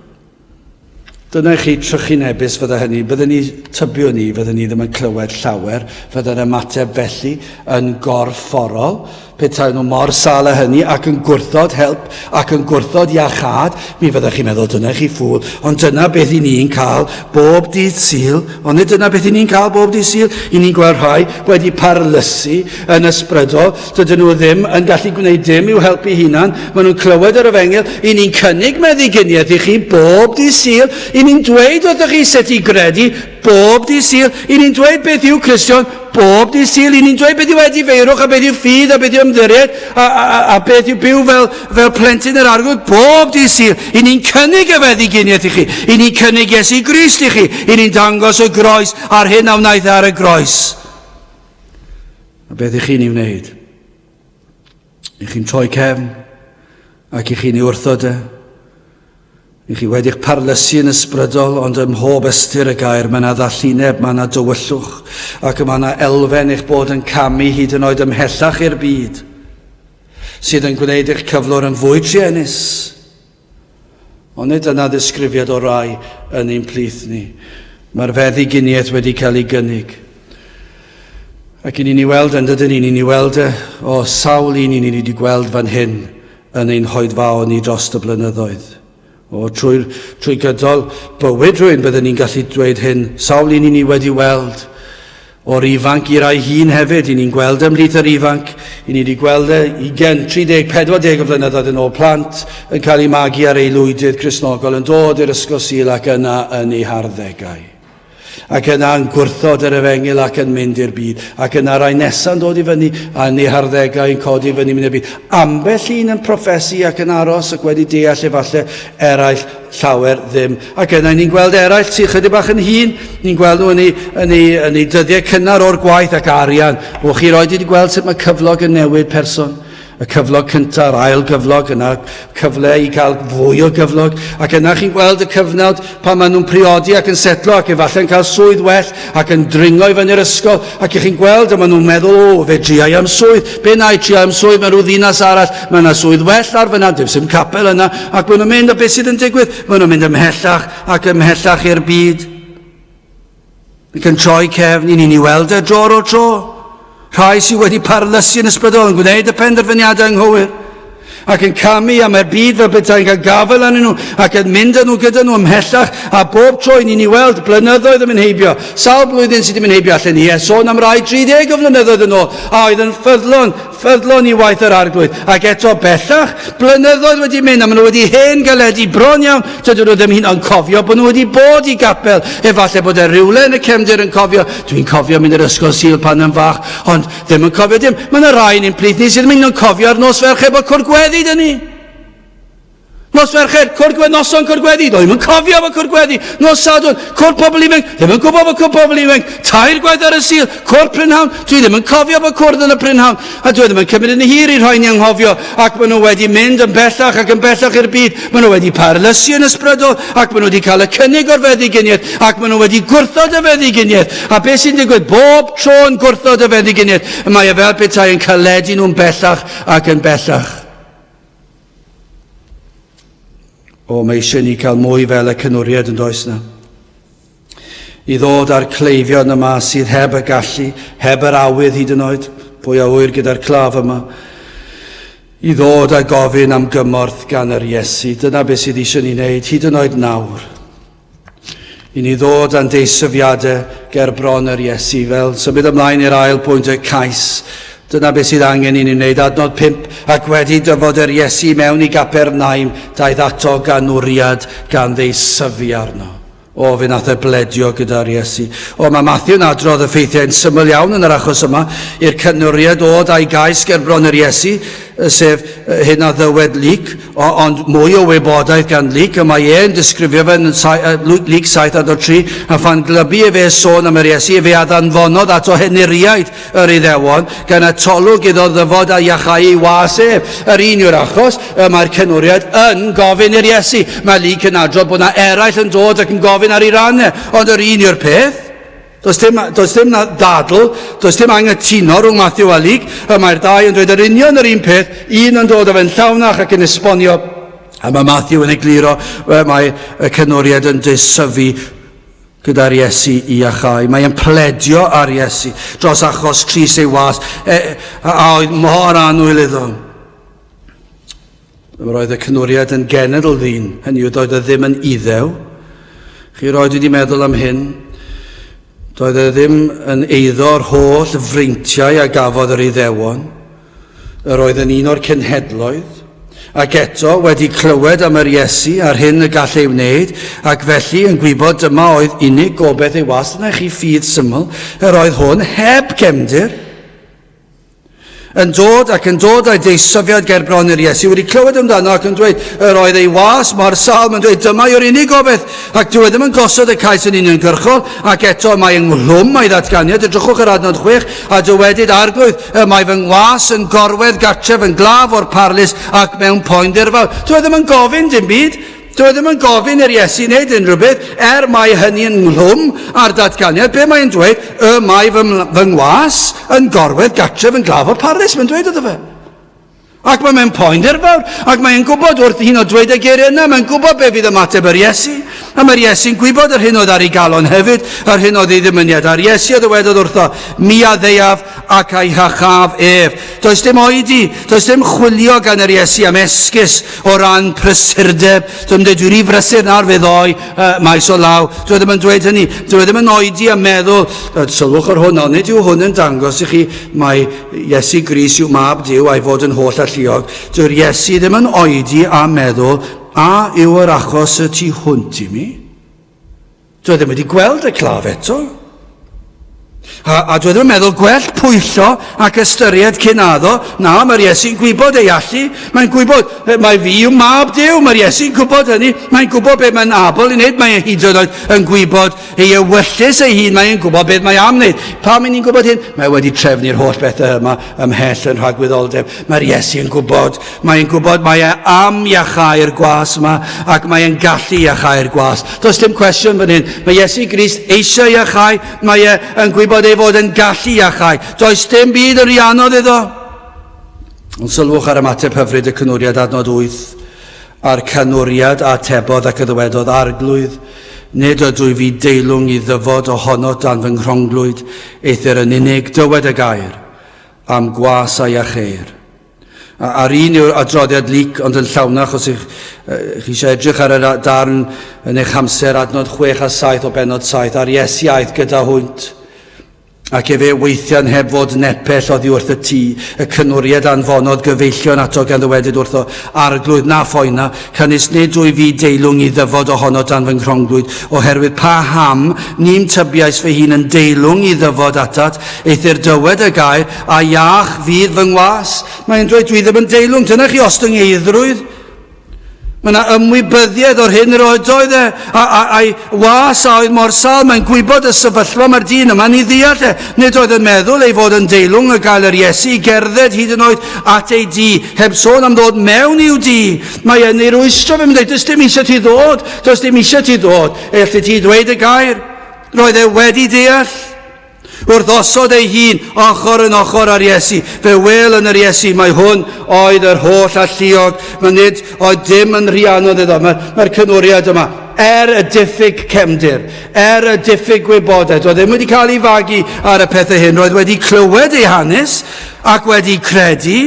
S1: Dyna i chi trychinebus fydda hynny. Bydden ni, tybio ni, fydden ni ddim yn clywed llawer, fydda'r ymateb felly yn gorfforol. Petai nhw mor sâl â hynny ac yn gwrthod help ac yn gwrthod iachâd, mi fyddech chi'n meddwl dyna chi ffŵl. Ond dyna beth i ni'n cael bob dydd Sul. Ond nid dyna beth i ni'n cael bob dydd Sul. I ni'n gweld rhai wedi parlysu yn ysbrydol. Dydyn nhw ddim yn gallu gwneud dim i'w helpu hunan. Maen nhw'n clywed yr efengyl. I ni'n cynnig meddyginiaeth i chi bob dydd Sul. I ni'n dweud wrthych chi sut i gredu bob dydd Sul. I ni'n dweud beth yw Cristion bob dydd Sul. I ni'n dweud beth yw edifeirwch a beth yw ffydd a beth yw ymddiried a, a, a, a beth yw byw fel, fel plentyn yr Arglwydd bob dydd Sul. I ni'n cynnig y feddyginiaeth i chi. I ni'n cynnig Iesu Grist i chi. I ni'n dangos y groes a'r hyn a wnaeth e ar y groes. A beth ych chi'n ei wneud? Ych chi'n troi cefn ac ych chi'n ei wrthod e? Ych chi wedi'ch parlysu yn ysbrydol, ond ym mhob ystyr y gair mae yna ddallineb, mae yna dywyllwch, ac mae yna elfen eich bod yn camu hyd yn oed ymhellach i'r byd, sydd yn gwneud eich cyflwr yn fwy truenus. Ond nid dyna ddisgrifiad o rai yn ein plith ni. Mae'r feddyginiaeth wedi cael ei gynnig. Ac i ni'n ei weld yn dydyn ni, ni'n ei weld e o sawl un i ni wedi gweld fan hyn yn ein hoedfaon ni dros y blynyddoedd. O, trwy, trwy gydol bywyd rhywun byddwn ni'n gallu dweud hyn, sawl un i ni wedi weld O'r ifanc i rai hŷn hefyd, i ni'n gweld ymhlith yr ifanc, i ni wedi gweld e 20, 30, 40 o flynyddoedd yn ôl plant yn cael eu magu ar aelwydydd Cristnogol yn dod i'r ysgol Sul ac yna yn eu harddegau. Ac yna yn gwrthod yr efengyl ac yn mynd i'r byd. Ac yna rai nesa'n dod i fyny a yn eu harddegau yn codi i fyny mynd i'r byd. Ambell un yn proffesu ac yn aros ac wedi deall efallai eraill llawer ddim. Ac yna ni'n gweld eraill sy'n chydig bach yn hŷn, ni'n gweld nhw yn eu, yn eu, yn eu dyddiau cynnar o'r gwaith ac arian. O, chi roed wedi gweld sut mae cyflog yn newid person. Y cyflog cyntaf, yr ail gyflog, yna cyfle i gael fwy o gyflog, ac yna chi'n gweld y cyfnod pan maen nhw'n priodi ac yn setlo ac efallai'n cael swydd well ac yn dringo i fyny'r ysgol, ac chi'n gweld a maen nhw'n meddwl, o, fe dria i am swydd, be na i trio am swydd mewn rhyw ddinas arall, mae yna swydd well ar fyna, dim sy'n capel yna, ac maen nhw'n mynd, a beth sydd yn digwydd? Maen nhw'n mynd ymhellach ac ymhellach i'r byd. Ac yn troi cefn i ni'n ei weld e dro ar ôl tro. Rhai sydd wedi parlysu yn ysbrydol yn gwneud y penderfyniadau anghywir ac yn camu a mae'r byd fel petai'n cael gafael arnyn nhw ac yn mynd â nhw gyda nhw ymhellach a bob tro i ni'n ei weld blynyddoedd yn mynd heibio. Sawl blwyddyn sydd wedi mynd heibio allan ni e sôn am rai 30 o flynyddoedd yn ôl a oedd yn ffyddlon ffyddlon i waith yr Arglwydd, ac eto bellach, blynyddoedd wedi mynd, a maen nhw wedi hen galedu bron iawn, dydyn nhw ddim hyd yn oed yn cofio bod nhw wedi bod i gapel, efallai bod e rywle yn y cefndir yn cofio, dwi'n cofio mynd i'r ysgol Sul pan yn fach, ond ddim yn cofio dim. Mae yna rai yn ein plith ni sydd ddim yn cofio ar nos Fercher bod cwr gweddi dyn ni. Nos Fercher, cwr gweddi, noson cwr gweddi, doedd ddim yn cofio fod cwr gweddi. Nos Sadwrn, cwr pobl ifanc, ddim yn gwybod bod cwr pobl ifanc. Tair gwaith ar y Sul, cwr prynhawn, dwi ddim yn cofio bod cwrdd yn y prynhawn. A dwi ddim yn cymryd yn hir i rhoi ni anghofio, ac maen nhw wedi mynd yn bellach ac yn bellach i'r byd. Maen nhw wedi parlysu yn ysbrydol, ac maen nhw wedi cael y cynnig o'r feddyginiaeth, ac maen nhw wedi gwrthod y feddyginiaeth. A beth sy'n digwydd bob tro yn gwrthod y feddyginiaeth, mae e fel petai yn caledu nhw'n bellach ac yn bellach. O, mae eisiau ni cael mwy fel y cynwriad yn does na. I ddod â'r cleifion yma sydd heb y gallu, heb yr awydd hyd yn oed, pwy a ŵyr gyda'r claf yma, i ddod a gofyn am gymorth gan yr Iesu. Dyna beth sydd eisiau ni wneud, hyd yn oed nawr. I ni ddod â'n deisyfiadau ger bron yr Iesu, fel symud ymlaen i'r ail pwynt y cais. Dyna beth sydd angen i ni wneud. Adnod 5, ac wedi dyfod yr Iesu mewn i Gapernaum, daeth ato ganwriad gan ddeisyfu arno. O, fe nath e bledio gyda'r Iesu. O, mae Matthew'n adrodd y ffeithiau'n syml iawn yn yr achos yma, i'r canwriad ddod a'i gais ger bron yr Iesu, sef hyn a ddywed Luc, O, ond mwy o wybodaeth gan Luc, y mae e'n disgrifio fe yn Luc 7 adnod 3, a phan glybu efe sôn am yr Iesu, efe a ddanfonodd ato henuriaid yr Iddewon, gan atolwg iddo ddyfod a iachau ei was ef. Yr un yw'r achos, y mae'r cenwriaid yn gofyn i'r Iesu. Mae Luc yn adrodd bod na eraill yn dod ac yn gofyn ar ei ran e, ond yr un yw'r peth. Does dim, does dim na ddadl, does dim anghytuno rhwng Matthew a Luc, y mae'r ddau yn dweud yr union yr un peth, un yn dod o fe'n llawnach ac yn esbonio, a mae Matthew yn egluro, mae y cynwriad yn dysyfu gyda'r Iesu i iachau. Mae'n pledio ar Iesu dros achos tris ei was, e, a, a oedd mor annwyl iddo. Yr oedd y cynwriad yn genedl ddyn, hynny yw doedd e ddim yn iddew. Chi roed wedi meddwl am hyn. Doedd e ddim yn eiddo'r holl freintiau a gafodd yr iddewon. Yr oedd yn un o'r cenhedloedd. Ac eto, wedi clywed am yr Iesu a'r hyn y gall ei wneud, ac felly yn gwybod dyma oedd unig gobaith ei was, dyna chi ffydd syml, yr oedd hwn heb gefndir. Yn dod ac yn dod â'i deisyfiad ger bron yr Iesu, wedi clywed amdano ac yn dweud, yr oedd ei was mor sâl, mae'n dweud, dyma yw'r unig gobaith, ac dyw e ddim yn gosod y cais yn uniongyrchol, ac eto mae ynghlwm a'i ddatganiad, edrychwch ar adnod 6, a dywedyd, Arglwydd, y mae fy ngwas yn gorwedd gartref yn glaf o'r parlys ac mewn poen ddirfawr. Dyw e ddim yn gofyn dim byd. Dyw e ddim yn gofyn i'r Iesu wneud unrhyw beth, er mae hynny yn nghlwm â'r datganiad. Be mae'n dweud? Y mae fy, fy ngwas yn gorwedd gartref yn glaf o Paris, mae'n dweud iddo fe. Ac mae mewn poen dirfawr, ac mae'n gwybod wrth hyn o dweud y geiriau yna, mae'n gwybod be fydd ymateb yr Iesu, a mae'r Iesu'n gwybod yr hyn oedd ar ei galon hefyd, yr hyn oedd ei ddymuniad. A'r Iesu a ddywedodd wrtho, mi a ddeuaf ac a'i hachaf ef. Does dim oedi, does dim chwilio gan yr Iesu am esgus o ran prysurdeb. Dwi'n dweud, dwi'n rhy brysur nawr fe ddoi uh, maes o law. Dwi ddim yn dweud hynny. Dwi ddim yn oedi a meddwl, sylwch ar hwn, onid yw hwn yn dangos i chi mai Iesu Grist yw mab Duw a'i fod yn holl alluog. Dyw'r Iesu ddim yn oedi a meddwl, a yw yr achos y tu hwnt i mi? Dwi ddim wedi gweld y claf eto. A, a dwi ddim yn meddwl gwell pwyllo ac ystyried cyn addo. Na, mae'r Iesu'n gwybod ei allu. Mae'n gwybod, mae fi yw mab Duw, mae'r Iesu'n gwybod hynny. Mae'n gwybod beth mae'n abl i wneud. Mae'n hyd yn oed yn gwybod ei ewyllys ei hun. Mae'n gwybod beth mae am wneud. Pam ni'n gwybod hyn? Mae wedi trefnu'r holl bethau yma ymhell yn rhagwyddoldeb. Mae'r Iesu yn gwybod. Mae'n gwybod mae e am iachau'r gwas yma ac mae'n gallu iachau'r gwas. Does dim cwestiwn fan hyn. Mae Iesu Grist eisiau iachau. Mae e yn gwybod ei fod yn gallu iachau. Does dim byd yn rhy anodd iddo. Ond sylwch ar ymateb hyfryd y cynwriad adnod 8. A'r canwriad a atebodd ac a ddywedodd, Arglwydd, nid ydw i fi deilwng i ddyfod ohono dan fy nghronglwyd, eithr yn unig dywed y gair, am gwas a iacheir. A'r un yw'r adroddiad Luc, ond yn llawnach os ych chi eisiau edrych ar y darn yn eich hamser, adnod 6 a 7 o bennod 7, a'r Iesu aeth gyda hwynt. Ac efe weithian heb fod nepell oddi wrth y tŷ, y cynwriad anfonodd gyfeillion ato gan ddywedyd wrtho, Arglwydd, na phoena, canys nid wyf fi deilwng i ddyfod ohono dan fy nghronglwyd, oherwydd pa ham ni'm tybiais fy hun yn deilwng i ddyfod atat, eithr dywed y gair, A iach fydd fy ngwas. Mae'n dweud, dwi ddim yn deilwng. Dyna chi ostyngeiddrwydd. Mae yna ymwybyddiaeth o'r hyn yr oed oedd e, a, a, a'i was a oedd mor sal. Mae'n gwybod y sefyllfa mae'r dyn yma'n ei ddeall e. Nid oedd yn meddwl ei fod yn deilwng y gael yr Iesu i gerdded hyd yn oed at ei dŷ, heb sôn am ddod mewn i'w dŷ. Mae e'n ei rwystro fe, mae'n dweud, does dim eisiau ti ddod, does dim eisiau ti ddod. Elli ti ddweud y gair. Roedd e wedi deall. Wrth osod ei hun ochr yn ochr â'r Iesu, fe wêl yn yr Iesu mai hwn oedd yr holl alluog. Mae nid oedd dim yn rhy anodd iddo. Mae'r mae cynwriad yma, er y diffyg cefndir, er y diffyg gwybodaeth, oedd ddim wedi cael ei fagu ar y pethau hyn, roedd wedi clywed ei hanes ac wedi credu.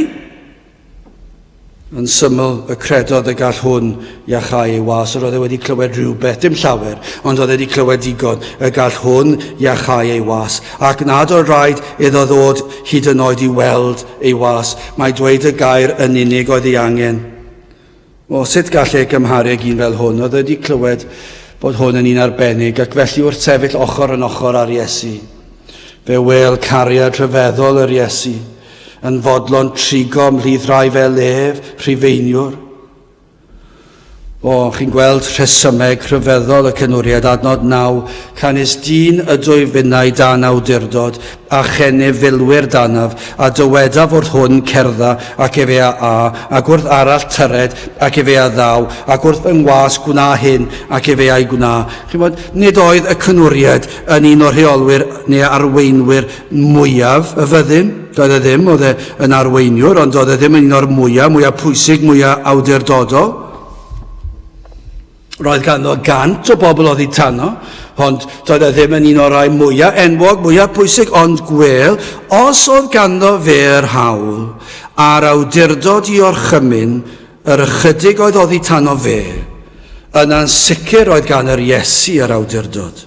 S1: Yn syml, y credodd y gall hwn iachau ei was. Yr oedd e wedi clywed rhywbeth, dim llawer, ond oedd e wedi clywed digon, y gall hwn iachau ei was, ac nad oedd rhaid iddo ddod hyd yn oed i weld ei was. Mae dweud y gair yn unig oedd ei angen. O, sut gall e gymharu ag un fel hwn? Oedd e wedi clywed bod hwn yn un arbennig, ac felly wrth sefyll ochr yn ochr â'r Iesu, fe wêl cariad rhyfeddol yr Iesu, yn fodlon trigo ymhlith rhai fel ef, Rhufeiniwr. O, chi'n gweld rhesymeg rhyfeddol y cynwriad adnod 9, canys dyn ydwyf finnau dan awdurdod, a chennyf filwyr danaf, a dywedaf wrth hwn cerdda, ac efe a a, ac wrth arall tyred, ac efe a ddaw, ac wrth fy ngwas gwna hyn, ac efe a'i gwna. Chi'n bod, nid oedd y cynwriad yn un o'r rheolwyr neu arweinwyr mwyaf y fyddin. Doedd e ddim, oedd e yn arweiniwr, ond doedd e ddim yn un o'r mwyaf, mwyaf pwysig, mwyaf awdurdodol. Roedd ganddo gant o bobl oddi tano, ond doedd e ddim yn un o'r rhai mwyaf enwog, mwyaf pwysig, ond gwel, os oedd ganddo fe'r hawl a'r awdurdod i orchymyn yr ychydig oedd oddi tano fe, yna'n sicr oedd gan yr Iesu yr awdurdod.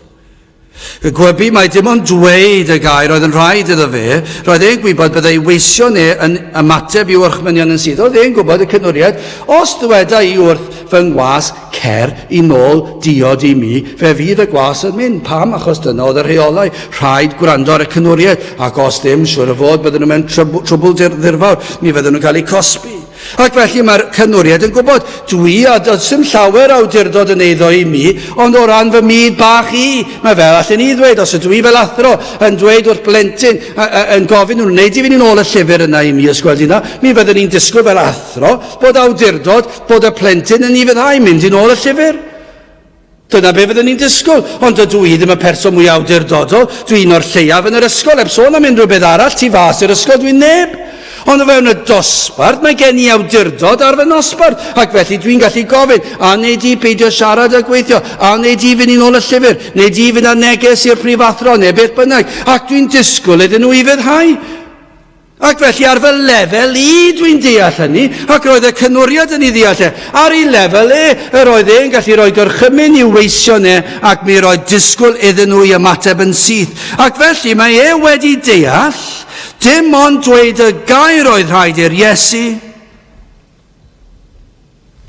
S1: Y gwybu mai dim ond dweud y gair oedd yn rhaid iddo fe, roedd e'n gwybod byddai ei weision e yn ymateb i'w orchmynion yn syth. Oedd e'n gwybod y cynwriad, os dyweda i wrth fy ngwas, cer i nôl diod i mi, fe fydd y gwas yn mynd. Pam? Achos dyna oedd y rheolau. Rhaid gwrando ar y cynwriad, ac os ddim, siwr o fod bydden nhw mewn trwbl dirfawr, mi fydden nhw'n cael eu cosbi. Ac felly mae'r cynwriad yn gwybod, dwi a does dim llawer awdurdod yn eiddo i mi, ond o ran fy myd bach i, mae fel allan i ddweud, os ydw i fel athro yn dweud wrth blentyn, yn gofyn nhw, wneud i fynd yn ôl y llyfr yna i mi os gweld yna, mi fyddwn ni'n disgwyl fel athro bod awdurdod bod y plentyn yn ufuddhau mynd yn ôl y llyfr. Dyna be fyddwn ni'n disgwyl, ond dydw i ddim y person mwy awdurdodol, dwi un o'r lleiaf yn yr ysgol, heb sôn am unrhyw beth arall, tu fas i'r ysgol dwi'n neb. Ond o fewn y dosbarth, mae gen i awdurdod ar fy nosbarth, ac felly dwi'n gallu gofyn, a wnei di beidio siarad a gweithio, a wnei di fynd i nôl y llyfr, neu di fynd â neges i'r prifathro, neu beth bynnag, ac dwi'n disgwyl iddyn nhw ufuddhau. Ac felly ar fy lefel i dwi'n deall hynny, ac roedd y cynwriad yn ei ddeall e. Ar ei lefel e, yr oedd e'n gallu rhoi gorchymyn i'w weision e, ac mi roedd disgwyl iddyn nhw i ymateb yn syth. Ac felly mae e wedi deall, dim ond dweud y gair oedd rhaid i'r Iesu,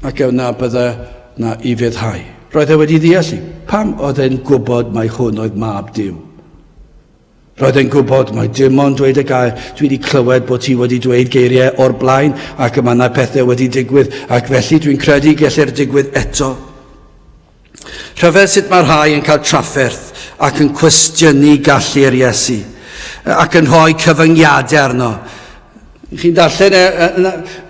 S1: ac yna bydde na ufuddhau. Roedd e wedi ddeall i. Pam oedd e'n gwybod mai hwn oedd mab Duw? Roedd e'n gwybod mai dim ond dweud y gair, dwi wedi clywed bod ti wedi dweud geiriau o'r blaen ac y mae yna pethau wedi digwydd ac felly dwi'n credu gellir digwydd eto. Rhyfedd sut mae rhai yn cael trafferth ac yn cwestiynu gallu'r Iesu ac yn rhoi cyfyngiadau arno. Chi'n darllen e, e,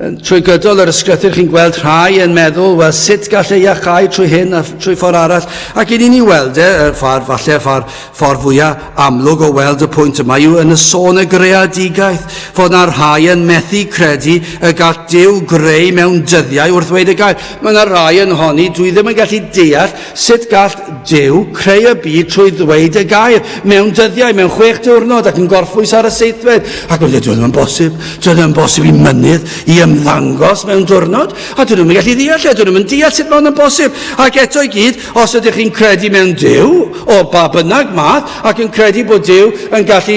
S1: e, trwy gydol yr ysgrythur, chi'n gweld rhai yn meddwl, wel, sut gall ei iachau trwy hyn a trwy ffordd arall? Ac i ni'n ei weld e, y ffordd, falle ffordd, ffordd fwyaf amlwg o weld y pwynt yma yw yn y sôn y greadigaeth, fod na rhai yn methu credu y gall Duw greu mewn dyddiau wrth ddweud y gair. Mae yna rai yn honni, dwi ddim yn gallu deall Sut gall Duw creu y byd trwy ddweud y gair mewn dyddiau, mewn chwech diwrnod ac yn gorffwys ar y seithfed? Ac mae'n dweud, ddim yn bosib, dwi ddim yn bosib i mynydd i ymddangos mewn diwrnod, a dwi ddim yn gallu ddeall e, dwi ddim yn deall sut mae'n bosib. Ac eto i gyd, os ydych chi'n credu mewn Duw, o ba bynnag math, ac yn credu bod Duw yn gallu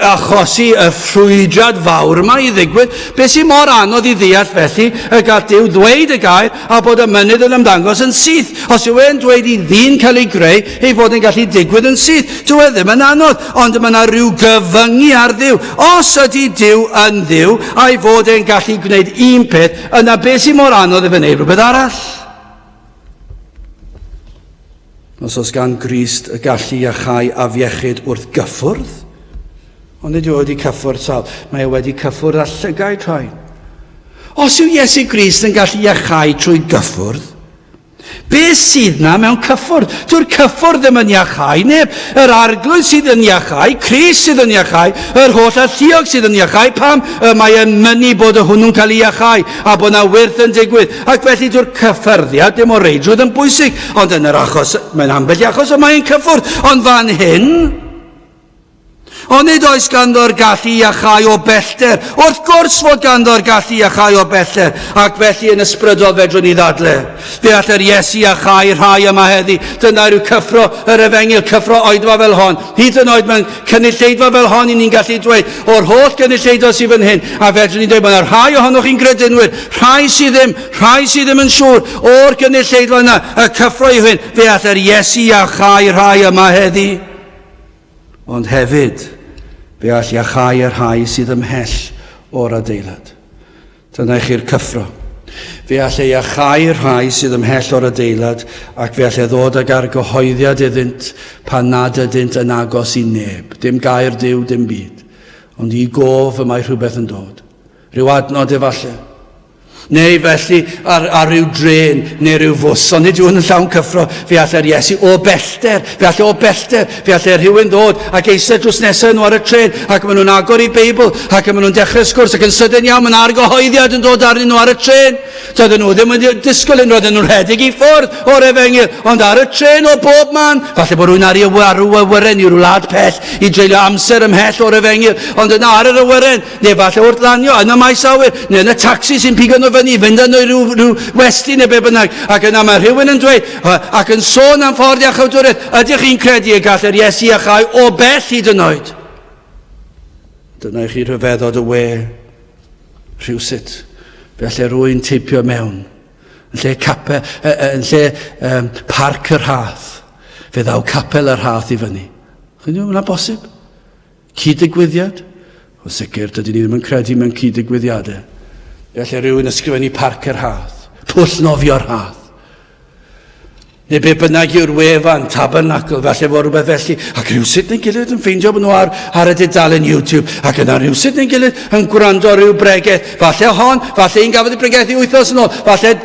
S1: achosi y ffrwydrad fawr yma i ddigwydd, beth sy'n mor anodd i ddeall felly y gall Duw ddweud y gair a bod y mynydd yn ymddangos yn syth. Os yw e'n dweud i ddyn cael ei greu, ei fod yn gallu digwydd yn syth. Dyw e ddim yn anodd, ond mae yna rhyw gyfyngu ar Dduw. Os ydy Duw yn Dduw, a'i fod e'n gallu gwneud un peth, yna beth sy'n mor anodd iddo fe wneud rhywbeth arall? Os oes gan Grist y gallu iachau afiechyd wrth gyffwrdd, ond nid yw e wedi cyffwrdd sawl, mae e wedi cyffwrdd â llygaid rhai. Os yw Iesu Grist yn gallu iachau trwy gyffwrdd, beth sydd na mewn cyffwrdd? Dyw'r cyffwrdd ddim yn iachau neb. Yr arglwydd sydd yn iachau, Crist sydd yn iachau, yr holl alluog sydd yn iachau, pam y mae e'n mynnu bod y hwnnw'n cael ei iachau a bod na wyrth yn digwydd. Ac felly dyw'r cyffyrddiad ddim o reidrwydd yn bwysig, ond yn yr achos, mae'n ambell i achos y mae'n cyffwrdd, ond fan hyn, onid oes ganddo'r gallu i iachau o bellter? Wrth gwrs fod ganddo'r gallu i iachau o bellter, ac felly yn ysbrydol fedrwn ni ddadle. Fe all yr Iesu iachau rhai yma heddi. Dyna yw cyffro yr efengyl, cyffro oedfa fel hon. Hyd yn oed mewn cynulleidfa fel hon, i ni'n gallu dweud, o'r holl gynulleidfa sydd fan hyn, a fedrwn ni dweud bod yna rhai ohonoch chi'n gredinwyr, rhai sydd ddim, rhai sydd ddim yn siŵr o'r gynulleidfa yna, y cyffro yw hyn, fe all yr Iesu iachau rhai yma heddi. Ond hefyd, fe all iachau y rhai sydd ymhell o'r adeilad. Dyna i chi'r cyffro. Fe all ei iachau rhai sydd ymhell o'r adeilad ac fe all e ddod ag argyhoeddiad iddynt pan nad ydynt yn agos i neb. Dim gair Duw, dim byd. Ond i gof y mae rhywbeth yn dod. Rhyw adnod efallai. Neu felly ar, ar ryw drên neu ryw fws, ond nid yw hwn yn llawn cyffro, fe all yr Iesu o bellter, fe all o bellter, fe all rhywun ddod ac eistedd drws nesaf nhw ar y trên, ac maen nhw'n agor i Beibl, ac maen nhw'n dechrau sgwrs, ac yn sydyn iawn mae'n argyhoeddiad yn dod arnyn nhw ar y trên. Doedden nhw ddim yn disgwyl hyn, roedden nhw'n rhedeg i ffwrdd o'r efengyl, ond ar y trên o bob man, falle bod rhywun ar ei awyren i ryw wlad pell i dreulio amser ymhell o'r efengyl, ond yna ar yr awyren, neu falle wrth lanio yn y maes awyr, neu yn y tacsi sy'n pigo nhw fyny, fynd â nhw i ryw, ryw westy neu be bynnag, ac yna mae rhywun yn dweud, ac yn sôn am ffordd iachawdwriaeth, ydych chi'n credu y gall yr Iesu iachau o bell hyd yn oed? Dyna i chi rhyfeddod y we, rhywsut, felly rwy'n teipio mewn, yn lle, cape, yn lle um, parc y rhath, fe ddaw capel y rhath i fyny. Chi'n dweud, hwnna'n bosib? Cyd-ddigwyddiad? Yn sicr, dydyn ni ddim yn credu mewn cyd-ddigwyddiadau. Felly rhywun ysgrifennu Parc yr Hath, Pwll Nofio'r Hath, neu be bynnag yw'r wefan, Tabernacl, falle fod rhywbeth felly, ac rhywsut neu gilydd yn ffeindio bod nhw ar, ar y dudalen YouTube, ac yna rhywsut neu gilydd yn gwrando ar ryw bregeth, falle hon, falle un gafodd ei bregethu wythnos yn ôl, falle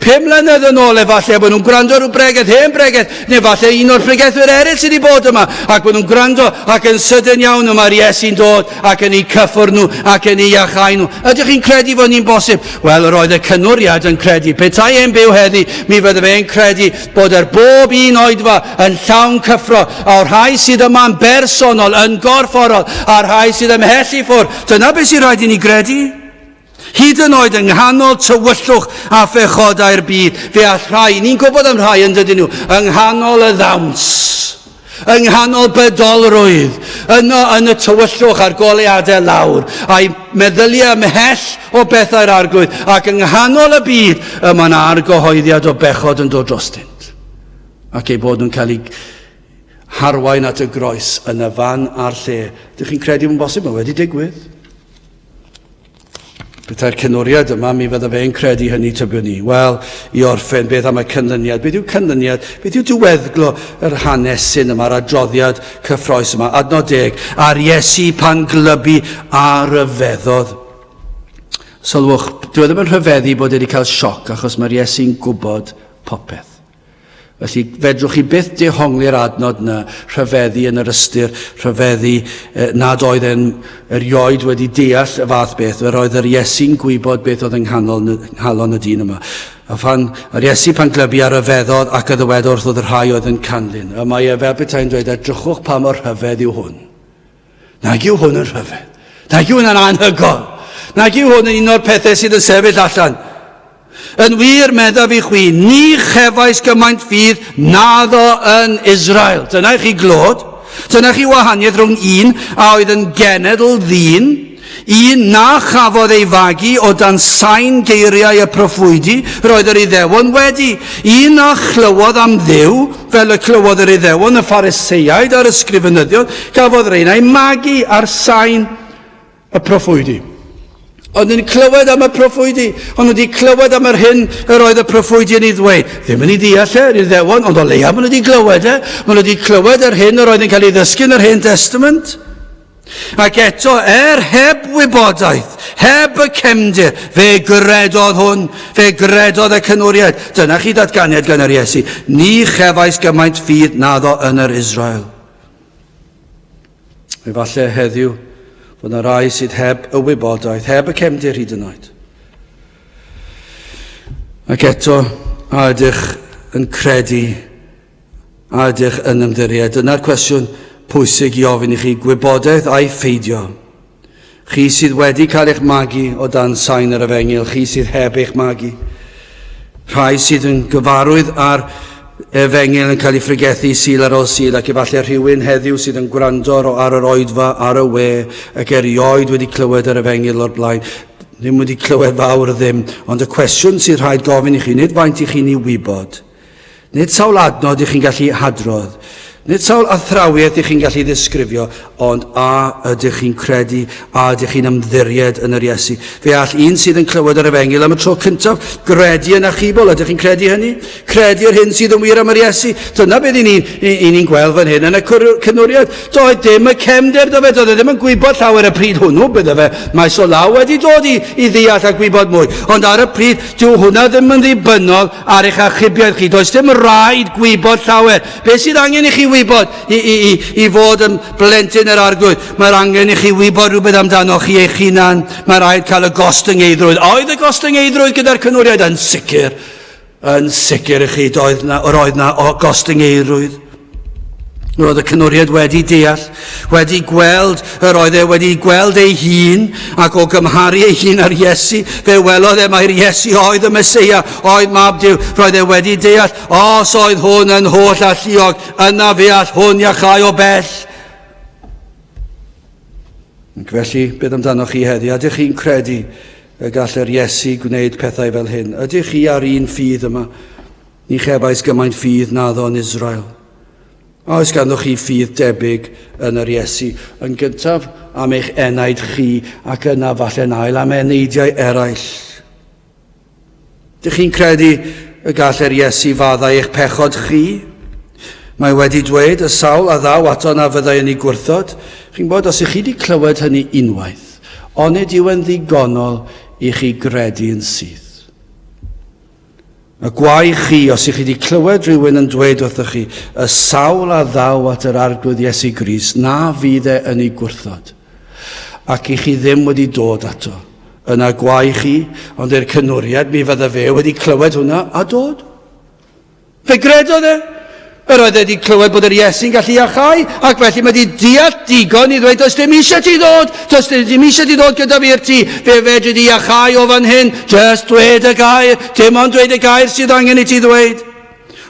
S1: 5 mlynedd yn ôl efallai bod nhw'n gwrando ar rhyw bregeth, hen bregeth, neu falle un o'r pregethwyr eraill sydd wedi bod yma, ac bod nhw'n gwrando ac yn sydyn iawn y mae'r Iesu'n dod ac yn eu cyffwrdd nhw ac yn eu iachau nhw. Ydych chi'n credu fod ni'n bosib? Wel, yr oedd y cynwriad yn credu. Petai e'n byw heddi, mi fydde fe'n credu bod er bob un oedfa yn llawn cyffro, a o'r rhai sydd yma'n bersonol, yn gorfforol, a'r rhai sydd ymhell i ffwrdd. Dyna beth sy'n rhaid i ni gredu. Hyd yn oed yng nghanol tywyllwch a phechodau'r byd, fe all rhai, ni'n gwybod am rhai yn dydyn nhw, yng nghanol y ddawns, yng nghanol bydolrwydd, yno yn y tywyllwch a'r goleuadau lawr, a'i meddyliau ymhell o bethau'r arglwydd, ac yng nghanol y byd, y mae yna argyhoeddiad o bechod yn dod drostynt, ac eu bod nhw'n cael eu harwain at y groes yn y fan a'r lle. Ydych chi'n credu mae'n bosib? Mae wedi digwydd. Petai'r cynwriad yma, mi fydda fe'n credu hynny tybiwn ni. Wel, i orffen, beth am y canlyniad? Beth yw canlyniad? Beth yw diweddglo yr hanesyn yma, yr adroddiad cyffroes yma? Adnod deg, a'r Iesu pan glybu a ryfeddodd. Sylwch, dyw e ddim yn rhyfeddu bod e wedi cael sioc achos mae'r Iesu'n gwybod popeth. Felly, fedrwch chi byth dehongli'r adnod yna, rhyfeddu yn yr ystyr, rhyfeddu nad oedd e'n erioed wedi deall y fath beth. Yr oedd yr Iesu'n gwybod beth oedd yng nghanol, nghalon y dyn yma. A phan, yr Iesu pan glybu a ryfeddodd ac a ddywedodd wrth y rhai oedd yn canlyn. Y mae e fel petai'n dweud, edrychwch pa mor rhyfedd yw hwn. Nag yw hwn yn rhyfedd. Nag yw hwn yn anhygoel. Nag yw hwn yn un o'r pethau sydd yn sefyll allan. Yn wir, meddaf i chwi, ni chefais gymaint ffydd naddo yn Israel. Dyna i chi glod. Dyna chi wahaniaeth rhwng un a oedd yn genedl ddyn, un na chafodd ei fagu o dan sain geiriau y proffwydi, roedd yr Iddewon wedi. Un na chlywodd am Dduw, fel y clywodd yr Iddewon, y Phariseaid a'r ysgrifenyddion, gafodd reina eu magu ar sain y proffwydi. Ond yn clywed am y proffwydi, ond wedi clywed am yr hyn yr oedd y proffwydi yn ei ddweud. Ddim yn ei ddeall e, yr Iddewon, ond o leia maen nhw wedi glywed e. Maen nhw wedi clywed yr hyn yr oedd yn cael ei ddysgu yn yr Hen Testament. Ac eto, er heb wybodaeth, heb y cefndir, fe gredodd hwn, fe gredodd y cynwriad. Dyna chi datganiad gan yr Iesu. Ni chefais gymaint ffydd naddo yn yr Israel. Efallai heddiw fod yna rai sydd heb y wybodaeth, heb y cefndir hyd yn oed. Ac eto, a ydych yn credu A ydych yn ymddiried? Dyna'r cwestiwn pwysig i ofyn i chi, gwybodaeth a'i pheidio. Chi sydd wedi cael eich magu o dan sain yr efengyl, chi sydd heb eich magu. Rhai sydd yn gyfarwydd â'r efengyl yn cael ei phregethu Sul ar ôl Sul ac efallai rhywun heddiw sydd yn gwrando ar yr oedfa ar y we ac erioed wedi clywed yr efengyl o'r blaen. Ddim wedi clywed fawr ddim, ond y cwestiwn sydd rhaid gofyn i chi, nid faint i chi'n ei wybod, Nid sawl adnod i chi'n gallu hadrodd, nid sawl athrawiaeth i chi'n gallu ddisgrifio, ond a ydych chi'n credu, a ydych chi'n ymddiried yn yr Iesu. Fe all un sydd yn clywed yr efengyl am y tro cyntaf gredu yn achubol. Ydych chi'n credu hynny? Credu yr hyn sydd yn wir am yr Iesu. Dyna beth i ni'n i ni gweld fan hyn yn y cynwriad. Doedd dim y cefndir do fe, doedd e ddim yn gwybod llawer y pryd hwnnw, bydde fe maes o law wedi dod i, i ddeall a gwybod mwy. Ond ar y pryd, dyw hwnna ddim yn ddibynnol ar eich achubiaeth chi. Does dim rhaid gwybod llawer. Beth sydd angen i chi wybod i, i, i, i fod yn blentyn yr arglwydd? Mae'r angen i chi wybod rhywbeth amdano chi eich hunan. Mae rhaid cael y gostyngeiddrwydd. Oedd y gostyngeiddrwydd gyda'r cynwriaid? Yn sicr. Yn sicr i chi, doedd na, yr oedd na gostyngeiddrwydd. Roedd y cynwriad wedi deall, wedi gweld, yr oedd e wedi gweld ei hun, ac o gymharu ei hun â'r Iesu, fe welodd e mai'r Iesu oedd y Meseia, oedd mab Duw. Roedd e wedi deall, os oedd hwn yn holl alluog, yna fe all hwn iachau o bell. Ac felly, beth amdanoch chi heddi? Ydych chi'n credu y gall yr Iesu gwneud pethau fel hyn? Ydych chi ar un ffydd yma? Ni chefais gymaint ffydd naddo yn Israel. A oes ganddoch chi ffydd debyg yn yr Iesu? Yn gyntaf am eich enaid chi ac yna falle'n ail am eneidiau eraill. Dych chi'n credu y gall yr Iesu faddau eich pechod chi? Mae wedi dweud y sawl a ddaw ato na fyddai yn ei gwrthod. Chi'n gwybod, os ych chi wedi clywed hynny unwaith, onid yw e'n ddigonol i chi gredu yn syth? A gwae chi os ych chi wedi clywed rhywun yn dweud wrthych chi, y sawl a ddaw at yr Arglwydd Iesu Grist, na fydd e yn ei gwrthod, ac i chi ddim wedi dod ato. Yna gwae chi, ond i'r cynwriad mi fydda fe wedi clywed hwnna a dod. Fe gredodd e. Yr oedd e wedi clywed bod yr Iesu'n gallu iachau, ac felly mae wedi deall digon i ddweud, does dim eisiau ti ddod, does dim eisiau ti ddod gyda fi i'r tŷ, fe fedri di iachau o fan hyn, just dweud y gair, dim ond dweud y gair sydd angen i ti ddweud.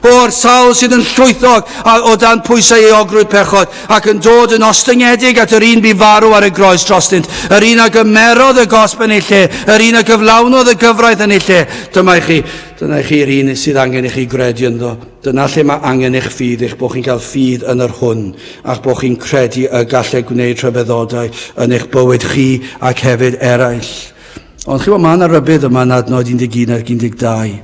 S1: O'r sawl sydd yn llwythog a o dan pwysau euogrwydd pechod, ac yn dod yn ostyngedig at yr un bu farw ar y groes drostynt, yr un a gymerodd y gosb yn ei lle, yr un a gyflawnodd y gyfraith yn ei lle. Dyma i chi, dyna i chi'r un sydd angen i chi gredu ynddo. Dyna lle mae angen eich ffydd, eich bod chi'n cael ffydd yn yr hwn, a'ch bod chi'n credu y gallai gwneud rhyfeddodau yn eich bywyd chi ac hefyd eraill. Ond chi'n gwybod, mae yna rybudd yma yn adnod 11 ac 12.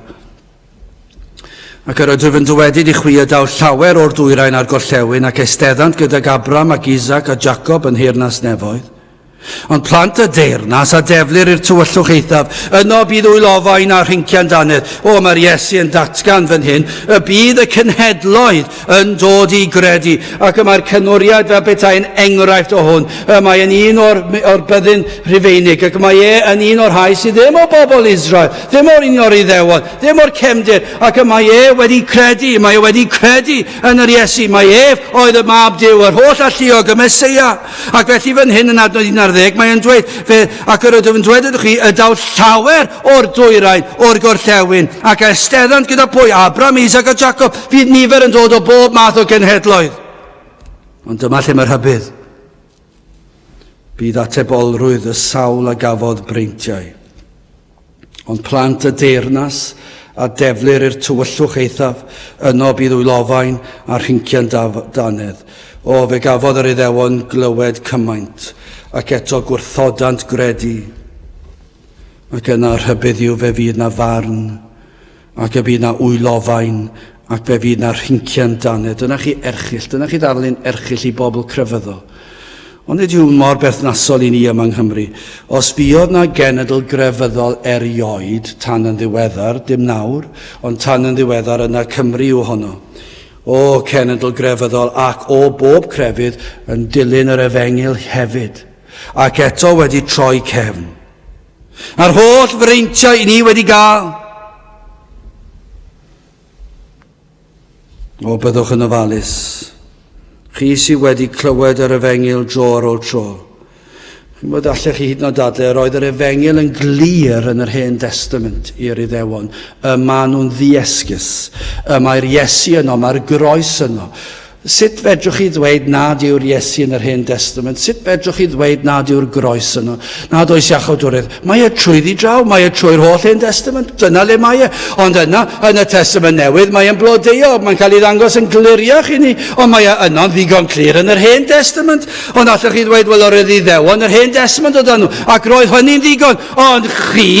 S1: Ac yr ydwyf yn dywedyd i chwi y daw llawer o'r dwyrain a'r gorllewin, ac eisteddant gydag Abram ac Isaac a Jacob yn nheyrnas nefoedd. Ond plant y deyrnas a deflir i'r tywyllwch eithaf, yno bydd wylofain a rhincian dannedd. O, mae'r Iesu yn datgan fan hyn, y bydd y cenhedloedd yn dod i gredu, ac y mae'r cynwriad fel petai'n enghraifft o hwn. Y mae yn un o'r, or byddin Rhufeinig, ac mae e yn un o'r rhai sydd ddim o bobl Israel, ddim o'r un o'r Iddewon, ddim o'r cefndir, ac y mae e wedi credu, mae e wedi credu yn yr Iesu, mae ef oedd y Mab Duw, yr holl alluog, y Meseia. Ac felly fan hyn yn adnod 11, mae e'n dweud, fe, ac yr ydw yn dweud ydych chi, y daw llawer o'r dwyrain, o'r gorllewin, ac esteddant gyda pwy? Abraham, Isaac a Jacob, fydd nifer yn dod o bob math o genhedloedd. Ond dyma lle mae'r rhybudd. Bydd atebolrwydd y sawl a gafodd breintiau. Ond plant y deyrnas a deflir i'r tywyllwch eithaf, yno bydd wylofain a rhincian dannedd. O, fe gafodd yr Iddewon glywed cymaint, ac eto gwrthodant gredu. Ac yna rhybudd yw fe fydd na farn, ac y bydd na wylofain, ac fe fydd na rhincian dannedd. Dyna chi erchyll, dyna chi ddarlun erchyll i bobl crefyddol. Ond nid yw'n mor berthnasol i ni yma yng Nghymru. Os fuodd na genedl grefyddol erioed tan yn ddiweddar, dim nawr, ond tan yn ddiweddar yna Cymru yw honno. O, cenedl grefyddol ac o bob crefydd yn dilyn yr efengyl hefyd, ac eto wedi troi cefn. A'r holl freintiau i ni wedi gael. O, byddwch yn ofalus. Chi sydd wedi clywed yr efengyl dro ar ôl tro. Chi'n bod allech chi hyd yn oed dadlau, yr oedd yr efengyl yn glir yn yr Hen Testament i'r Iddewon. Y maen nhw'n ddiesgus. Y mae'r Iesu yno, mae'r groes yno. Sut fedrwch chi ddweud nad yw'r Iesu yn yr Hen Destament? Sut fedrwch chi ddweud nad yw'r groes yno? Nad oes iachawdwriaeth? Mae e trwyddi draw, mae e trwy'r holl Hen Destament, dyna le mae e. Ond yna, yn y Testament Newydd, mae e'n blodeuo, mae'n cael ei ddangos yn gliriach i ni, ond mae e yno'n ddigon clir yn yr Hen Destament. Ond allwch chi ddweud, wel, yr Iddewon, yr Hen Destament oedd nhw, ac roedd hynny'n ddigon. Ond chi,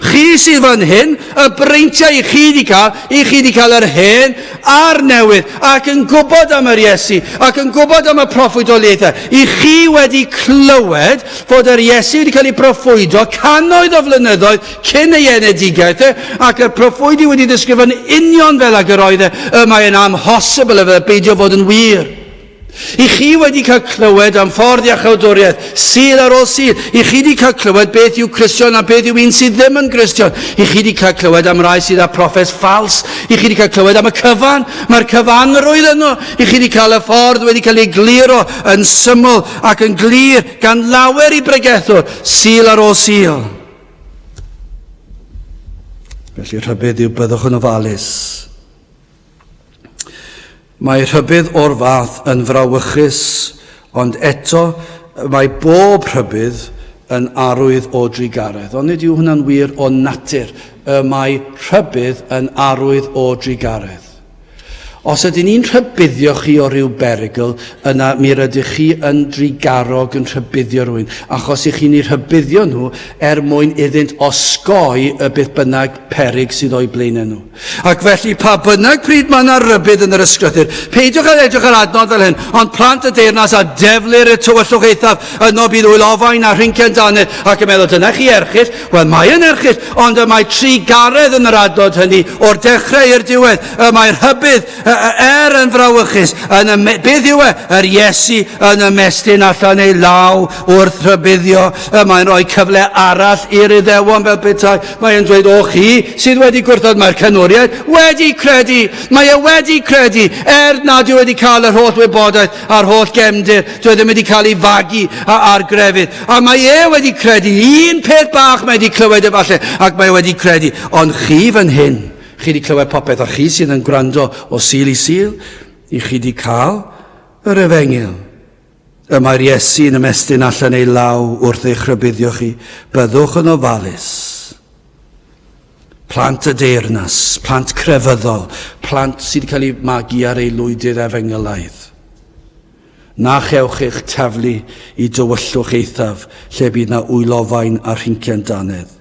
S1: Chi sydd fan hyn, y breintiau i chi wedi cael, i chi wedi cael yr hen a'r newydd, ac yn gwybod am yr Iesu, ac yn gwybod am y proffwydoliaethau. I chi wedi clywed fod yr Iesu wedi cael ei proffwydo cannoedd o flynyddoedd cyn ei enedigaeth e, ac y proffwydi wedi ddisgrifio'n union fel ag yr oedd e, y mae'n amhosibl y fydde beidio fod yn wir. I chi wedi cael clywed am ffordd iachawdwriaeth, Sul ar ôl Sul. I chi wedi cael clywed beth yw Cristion a beth yw un sydd ddim yn Gristion. I chi wedi cael clywed am rai sydd â proffes ffals. I chi wedi cael clywed am y cyfan. Mae'r cyfanrwydd yno. I chi wedi cael y ffordd wedi cael ei gliro yn syml ac yn glir gan lawer i bregethwr, Sul ar ôl Sul. Felly rhybudd yw byddwch yn ofalus. Mae rhybudd o'r fath yn frawychus, ond eto mae bob rhybudd yn arwydd o drugaredd. Ond nid yw hwnna'n wir o natur. Y mae rhybudd yn arwydd o drugaredd. Os ydyn ni'n rhybuddio chi o ryw berygl, yna mi rydych chi yn drugarog yn rhybuddio rhywun, achos i chi'n eu rhybuddio nhw er mwyn iddynt osgoi y beth bynnag peryg sydd o'u blaenau nhw. Ac felly, pa bynnag pryd mae yna rybudd yn yr ysgrythur, peidiwch â edrych ar adnod fel hyn, ond plant y deyrnas a deflir y tywyllwch eithaf, yno bydd wylofain a rhincian dannedd, ac yn meddwl, dyna chi erchyll, wel mae yn erchyll, ond y mae trugaredd yn yr adnod hynny, o'r dechrau i'r diwedd, y mae rhybudd, er yn frawychus, yn y, beth yw e? Yr Iesu yn ymestyn allan ei law wrth rhybuddio, y mae'n rhoi cyfle arall i'r Iddewon fel petai, Mae e'n dweud, o chi sydd wedi gwrthod, mae'r canwriaid wedi credu, mae e wedi credu, er nad yw wedi cael yr holl wybodaeth a'r holl gefndir, dyw e ddim wedi cael ei fagu ar grefydd. A mae e wedi credu, un peth bach mae wedi clywed efallai, ac mae e wedi credu. Ond chi fan hyn, chi wedi clywed popeth, a chi sydd yn gwrando o Sul i Sul, i chi wedi cael yr efengyl. Y mae'r Iesu yn ymestyn allan ei law wrth eich rhybuddio chi, byddwch yn ofalus. Plant y deyrnas, plant crefyddol, plant sydd wedi cael eu magu ar eu lwydydd efengylaidd. Na chewch eich taflu i dywyllwch eithaf lle bydd na wylofain a rhincian dannedd.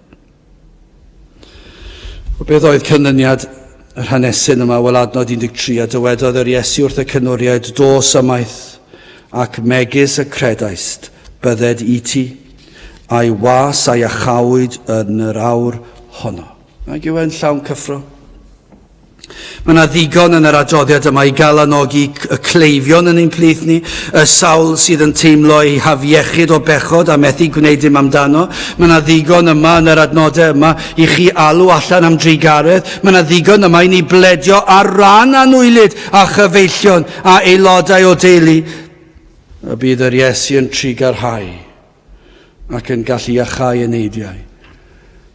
S1: O beth oedd canlyniad yr hanesyn yma? Wel, adnod 13, a dywedodd yr Iesu wrth y cynwriaid, dos ymaith, ac megis y credaist, bydded i ti, a'i was a'i achawyd yn yr awr honno. Nag yw e'n llawn cyffro? Mae yna ddigon yn yr adroddiad yma i galanogi y cleifion yn ein plith ni, y sawl sydd yn teimlo eu hafiechyd o bechod a methu gwneud dim amdano. Mae yna ddigon yma yn yr adnodau yma i chi alw allan am drugaredd. Mae yna ddigon yma i ni bledio ar ran anwylyd a chyfeillion a aelodau o deulu. Y bydd yr Iesu yn trugarhau ac yn gallu iachau eneidiau.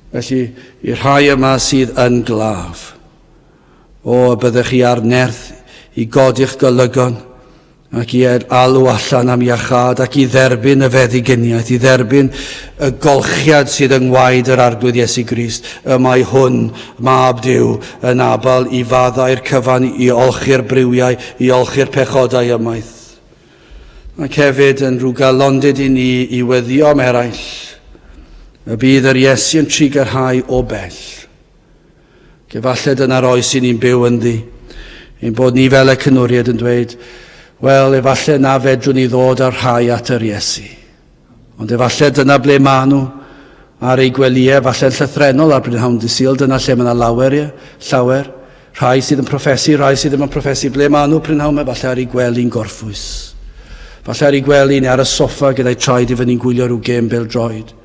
S1: Felly, i'r rhai yma sydd yn glaf, o, y byddech chi ar nerth i godi'ch golygon ac i alw allan am iachâd ac i dderbyn y feddyginiaeth, i dderbyn y golchiad sydd yng ngwaed yr Arglwydd Iesu Grist. Y mae hwn, Mab Duw, yn abal i faddau'r cyfan, i olchi'r briwiau, i olchi'r pechodau ymaith. Ac hefyd yn rhyw galondid i ni i weddïo am eraill, y bydd yr Iesu yn trugarhau o bell. Ac efallai dyna'r oes i ni'n byw ynddi, ein bod ni fel y cynwriad yn dweud, wel, efallai na fedrwn ni ddod â'r rhai at yr Iesu. Ond efallai dyna ble maen nhw ar eu gwelyau, efallai'n llythrennol ar brynhawn dydd Sul, dyna lle mae yna lawer, ie, llawer. Rhai sydd yn proffesu, rhai sydd ddim yn proffesu, ble maen nhw prynhawn yma, falle ar eu gwely'n gorffwys. Falle ar eu gwely neu ar y soffa gyda'i traed i fyny'n gwylio rhyw gêm bêl-droed.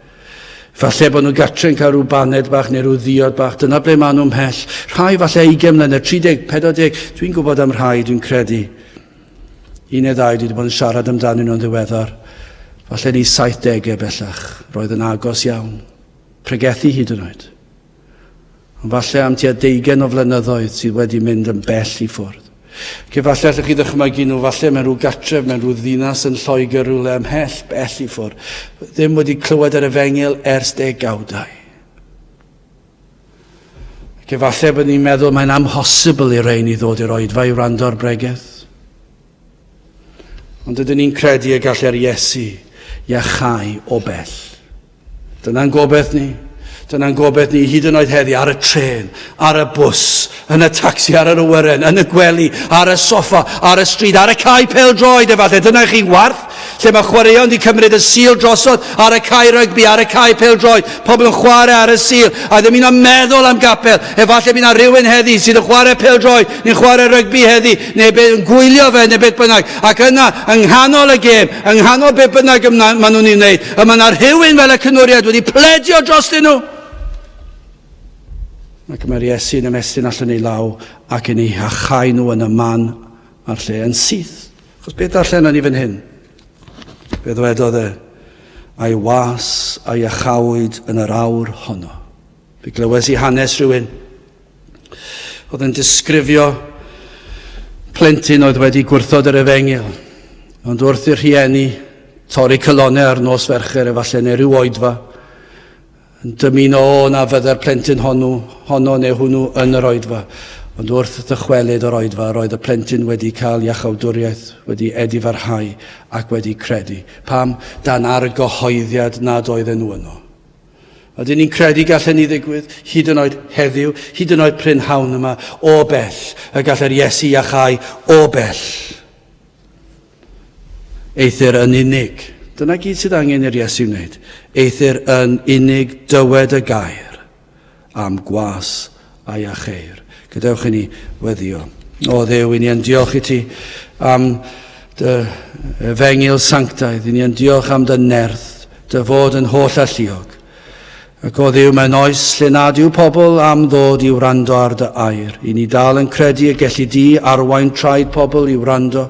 S1: Falle bod nhw gatre yn cael rhyw baned bach neu rhyw ddiod bach, dyna ble maen nhw'n mhell. Rhai falle 20 mlynedd, 30, 40, dwi'n gwybod am rhai, dwi'n credu. Un neu ddau dwi wedi bod yn siarad amdanyn nhw'n ddiweddar. Falle ni 70au bellach. Roedd yn agos iawn. Pregethu hyd yn oed. Ond falle am tua deugain o flynyddoedd sydd wedi mynd yn bell i ffwrdd. Ac efallai allwch chi ddychmygu nhw, falle mewn rhyw gartref, mewn rhyw ddinas yn Lloegr, rhywle ymhell bell i ffwrdd. Ddim wedi clywed yr efengyl ers degawdau. Ac efallai bod ni'n meddwl mae'n amhosibl i rein i ddod i'r oedfa i wrando ar bregeth. Ond ydyn ni'n credu y gallai'r Iesu iachau o bell. Dyna'n gobeith ni. Dyna'n gobeith ni hyd yn oed heddi ar y trên, ar y bws, yn y tacsi, ar yr awyren, yn y gwely, ar y soffa, ar y stryd, ar y cae pêl-droed efallai. Dyna chi warth lle mae chwaraeon wedi cymryd y Sul drosodd ar y cae rygbi, ar y cae pêl-droed, pobl yn chwarae ar y Sul, a ddim un o'n meddwl am gapel. Efallai bydd yna rhywun heddi sydd yn chwarae pêl-droed, neu'n chwarae rygbi heddi, neu beth yn gwylio fe, neu beth bynnag. Ac yna, yng nghanol y gêm, yng nghanol beth bynnag y maen nhw'n ei wneud, y mae yna rhywun fel y cynwriad wedi pledio drostyn nhw. Ac mae'r Iesu yn ymestyn allan ei law ac yn eu hachau nhw yn y man a'r lle yn syth. Achos beth darllenon ni fan hyn? Fe ddwedodd e, a'i was a iachawyd yn yr awr honno. Fe glywes i hanes rhywun oedd yn disgrifio plentyn oedd wedi gwrthod yr efengyl, ond wrth i'r rhieni torri calonnau ar nos Fercher efallai neu rhyw oedfa, Yn dymuno o na fydde'r plentyn honnw, honno neu hwnnw yn yr oedfa. Ond wrth ddychwelyd o'r oedfa, roedd y plentyn wedi cael iachawdwriaeth, wedi edifarhau ac wedi credu. Pam? Dan argyhoeddiad nad oedden nhw yno. Ydyn ni'n credu gall hynny ddigwydd, hyd yn oed heddiw, hyd yn oed prynhawn yma, o bell, y gall yr Iesu iachau o bell. Eithr yn unig. Dyna gyd sydd angen i'r Iesu wneud. Eithr yn unig dywed y gair am gwas a iacheir. Gadewch i ni weddio. O Dduw, i ni yn diolch i ti am dy efengyl sanctaidd. I ni yn diolch am dy nerth, dy fod yn holl alluog. Ac o Dduw, mewn oes lle nad yw pobl am ddod i wrando ar dy air, i ni dal yn credu y gelli di arwain traed pobl i wrando,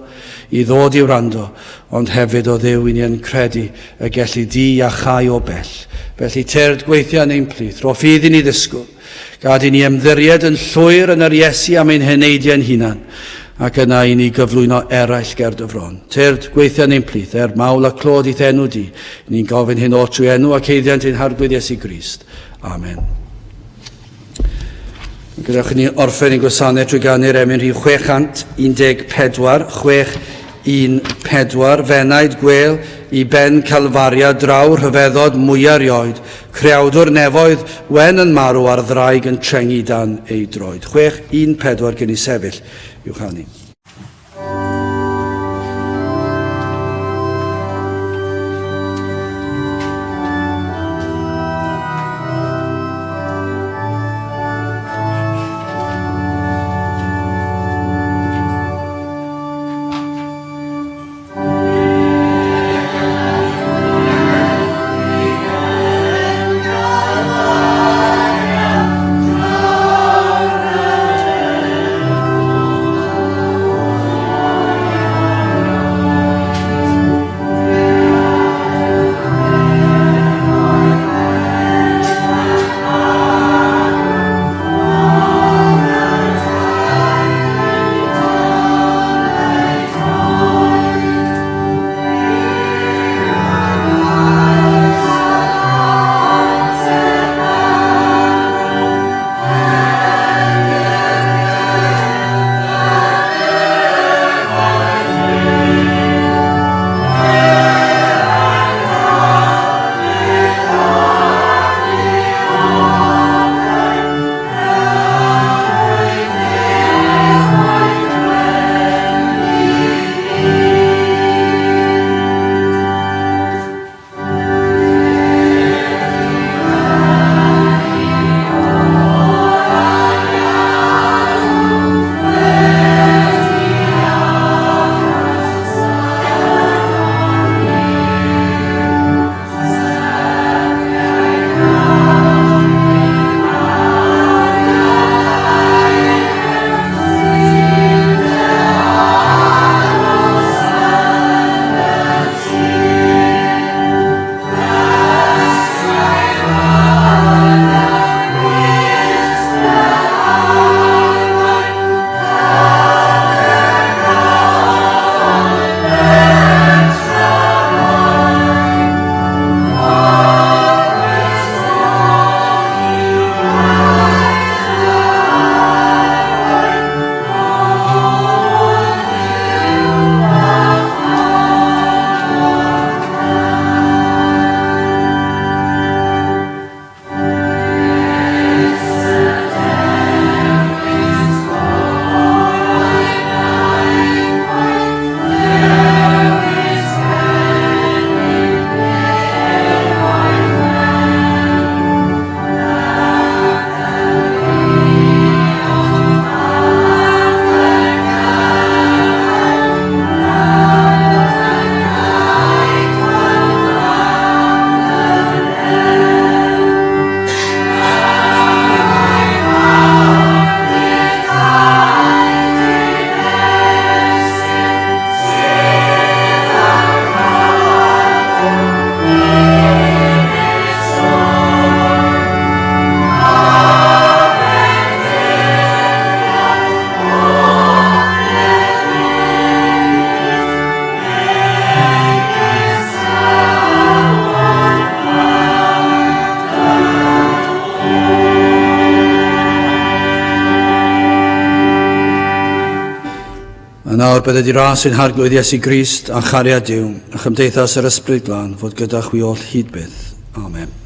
S1: i ddod i wrando, ond hefyd o Dduw, i ni yn credu y gelli di iachau o bell. Felly tyrd gweithio yn ein plith, rho ffydd i ni ddisgwyl. Gad i ni ymddiried yn llwyr yn yr Iesu am ein heneidiau'n hunan, ac yna i ni gyflwyno eraill ger dy fron. Tyrd, gweithio yn ein plith, er mawl a clod i'th enw di. Ni'n gofyn hyn oll trwy enw ac eiddiant ein Harglwydd Iesu Grist. Amen. Gadewch i ni orffen ein gwasanaeth trwy ganu'r emyn rhif 614, 614, Fenaid gwel i ben Calfaria draw rhyfeddod mwyaf erioed, creawdwr nefoedd wen yn marw a'r ddraig yn trengi dan ei droed. 614 gen i sefyll i'w chanu. A nawr bydded i ras ein Harglwydd Iesu Grist a chariad Duw a chymdeithas yr Ysbryd Glân fod gyda chwi oll hyd byth. Amen.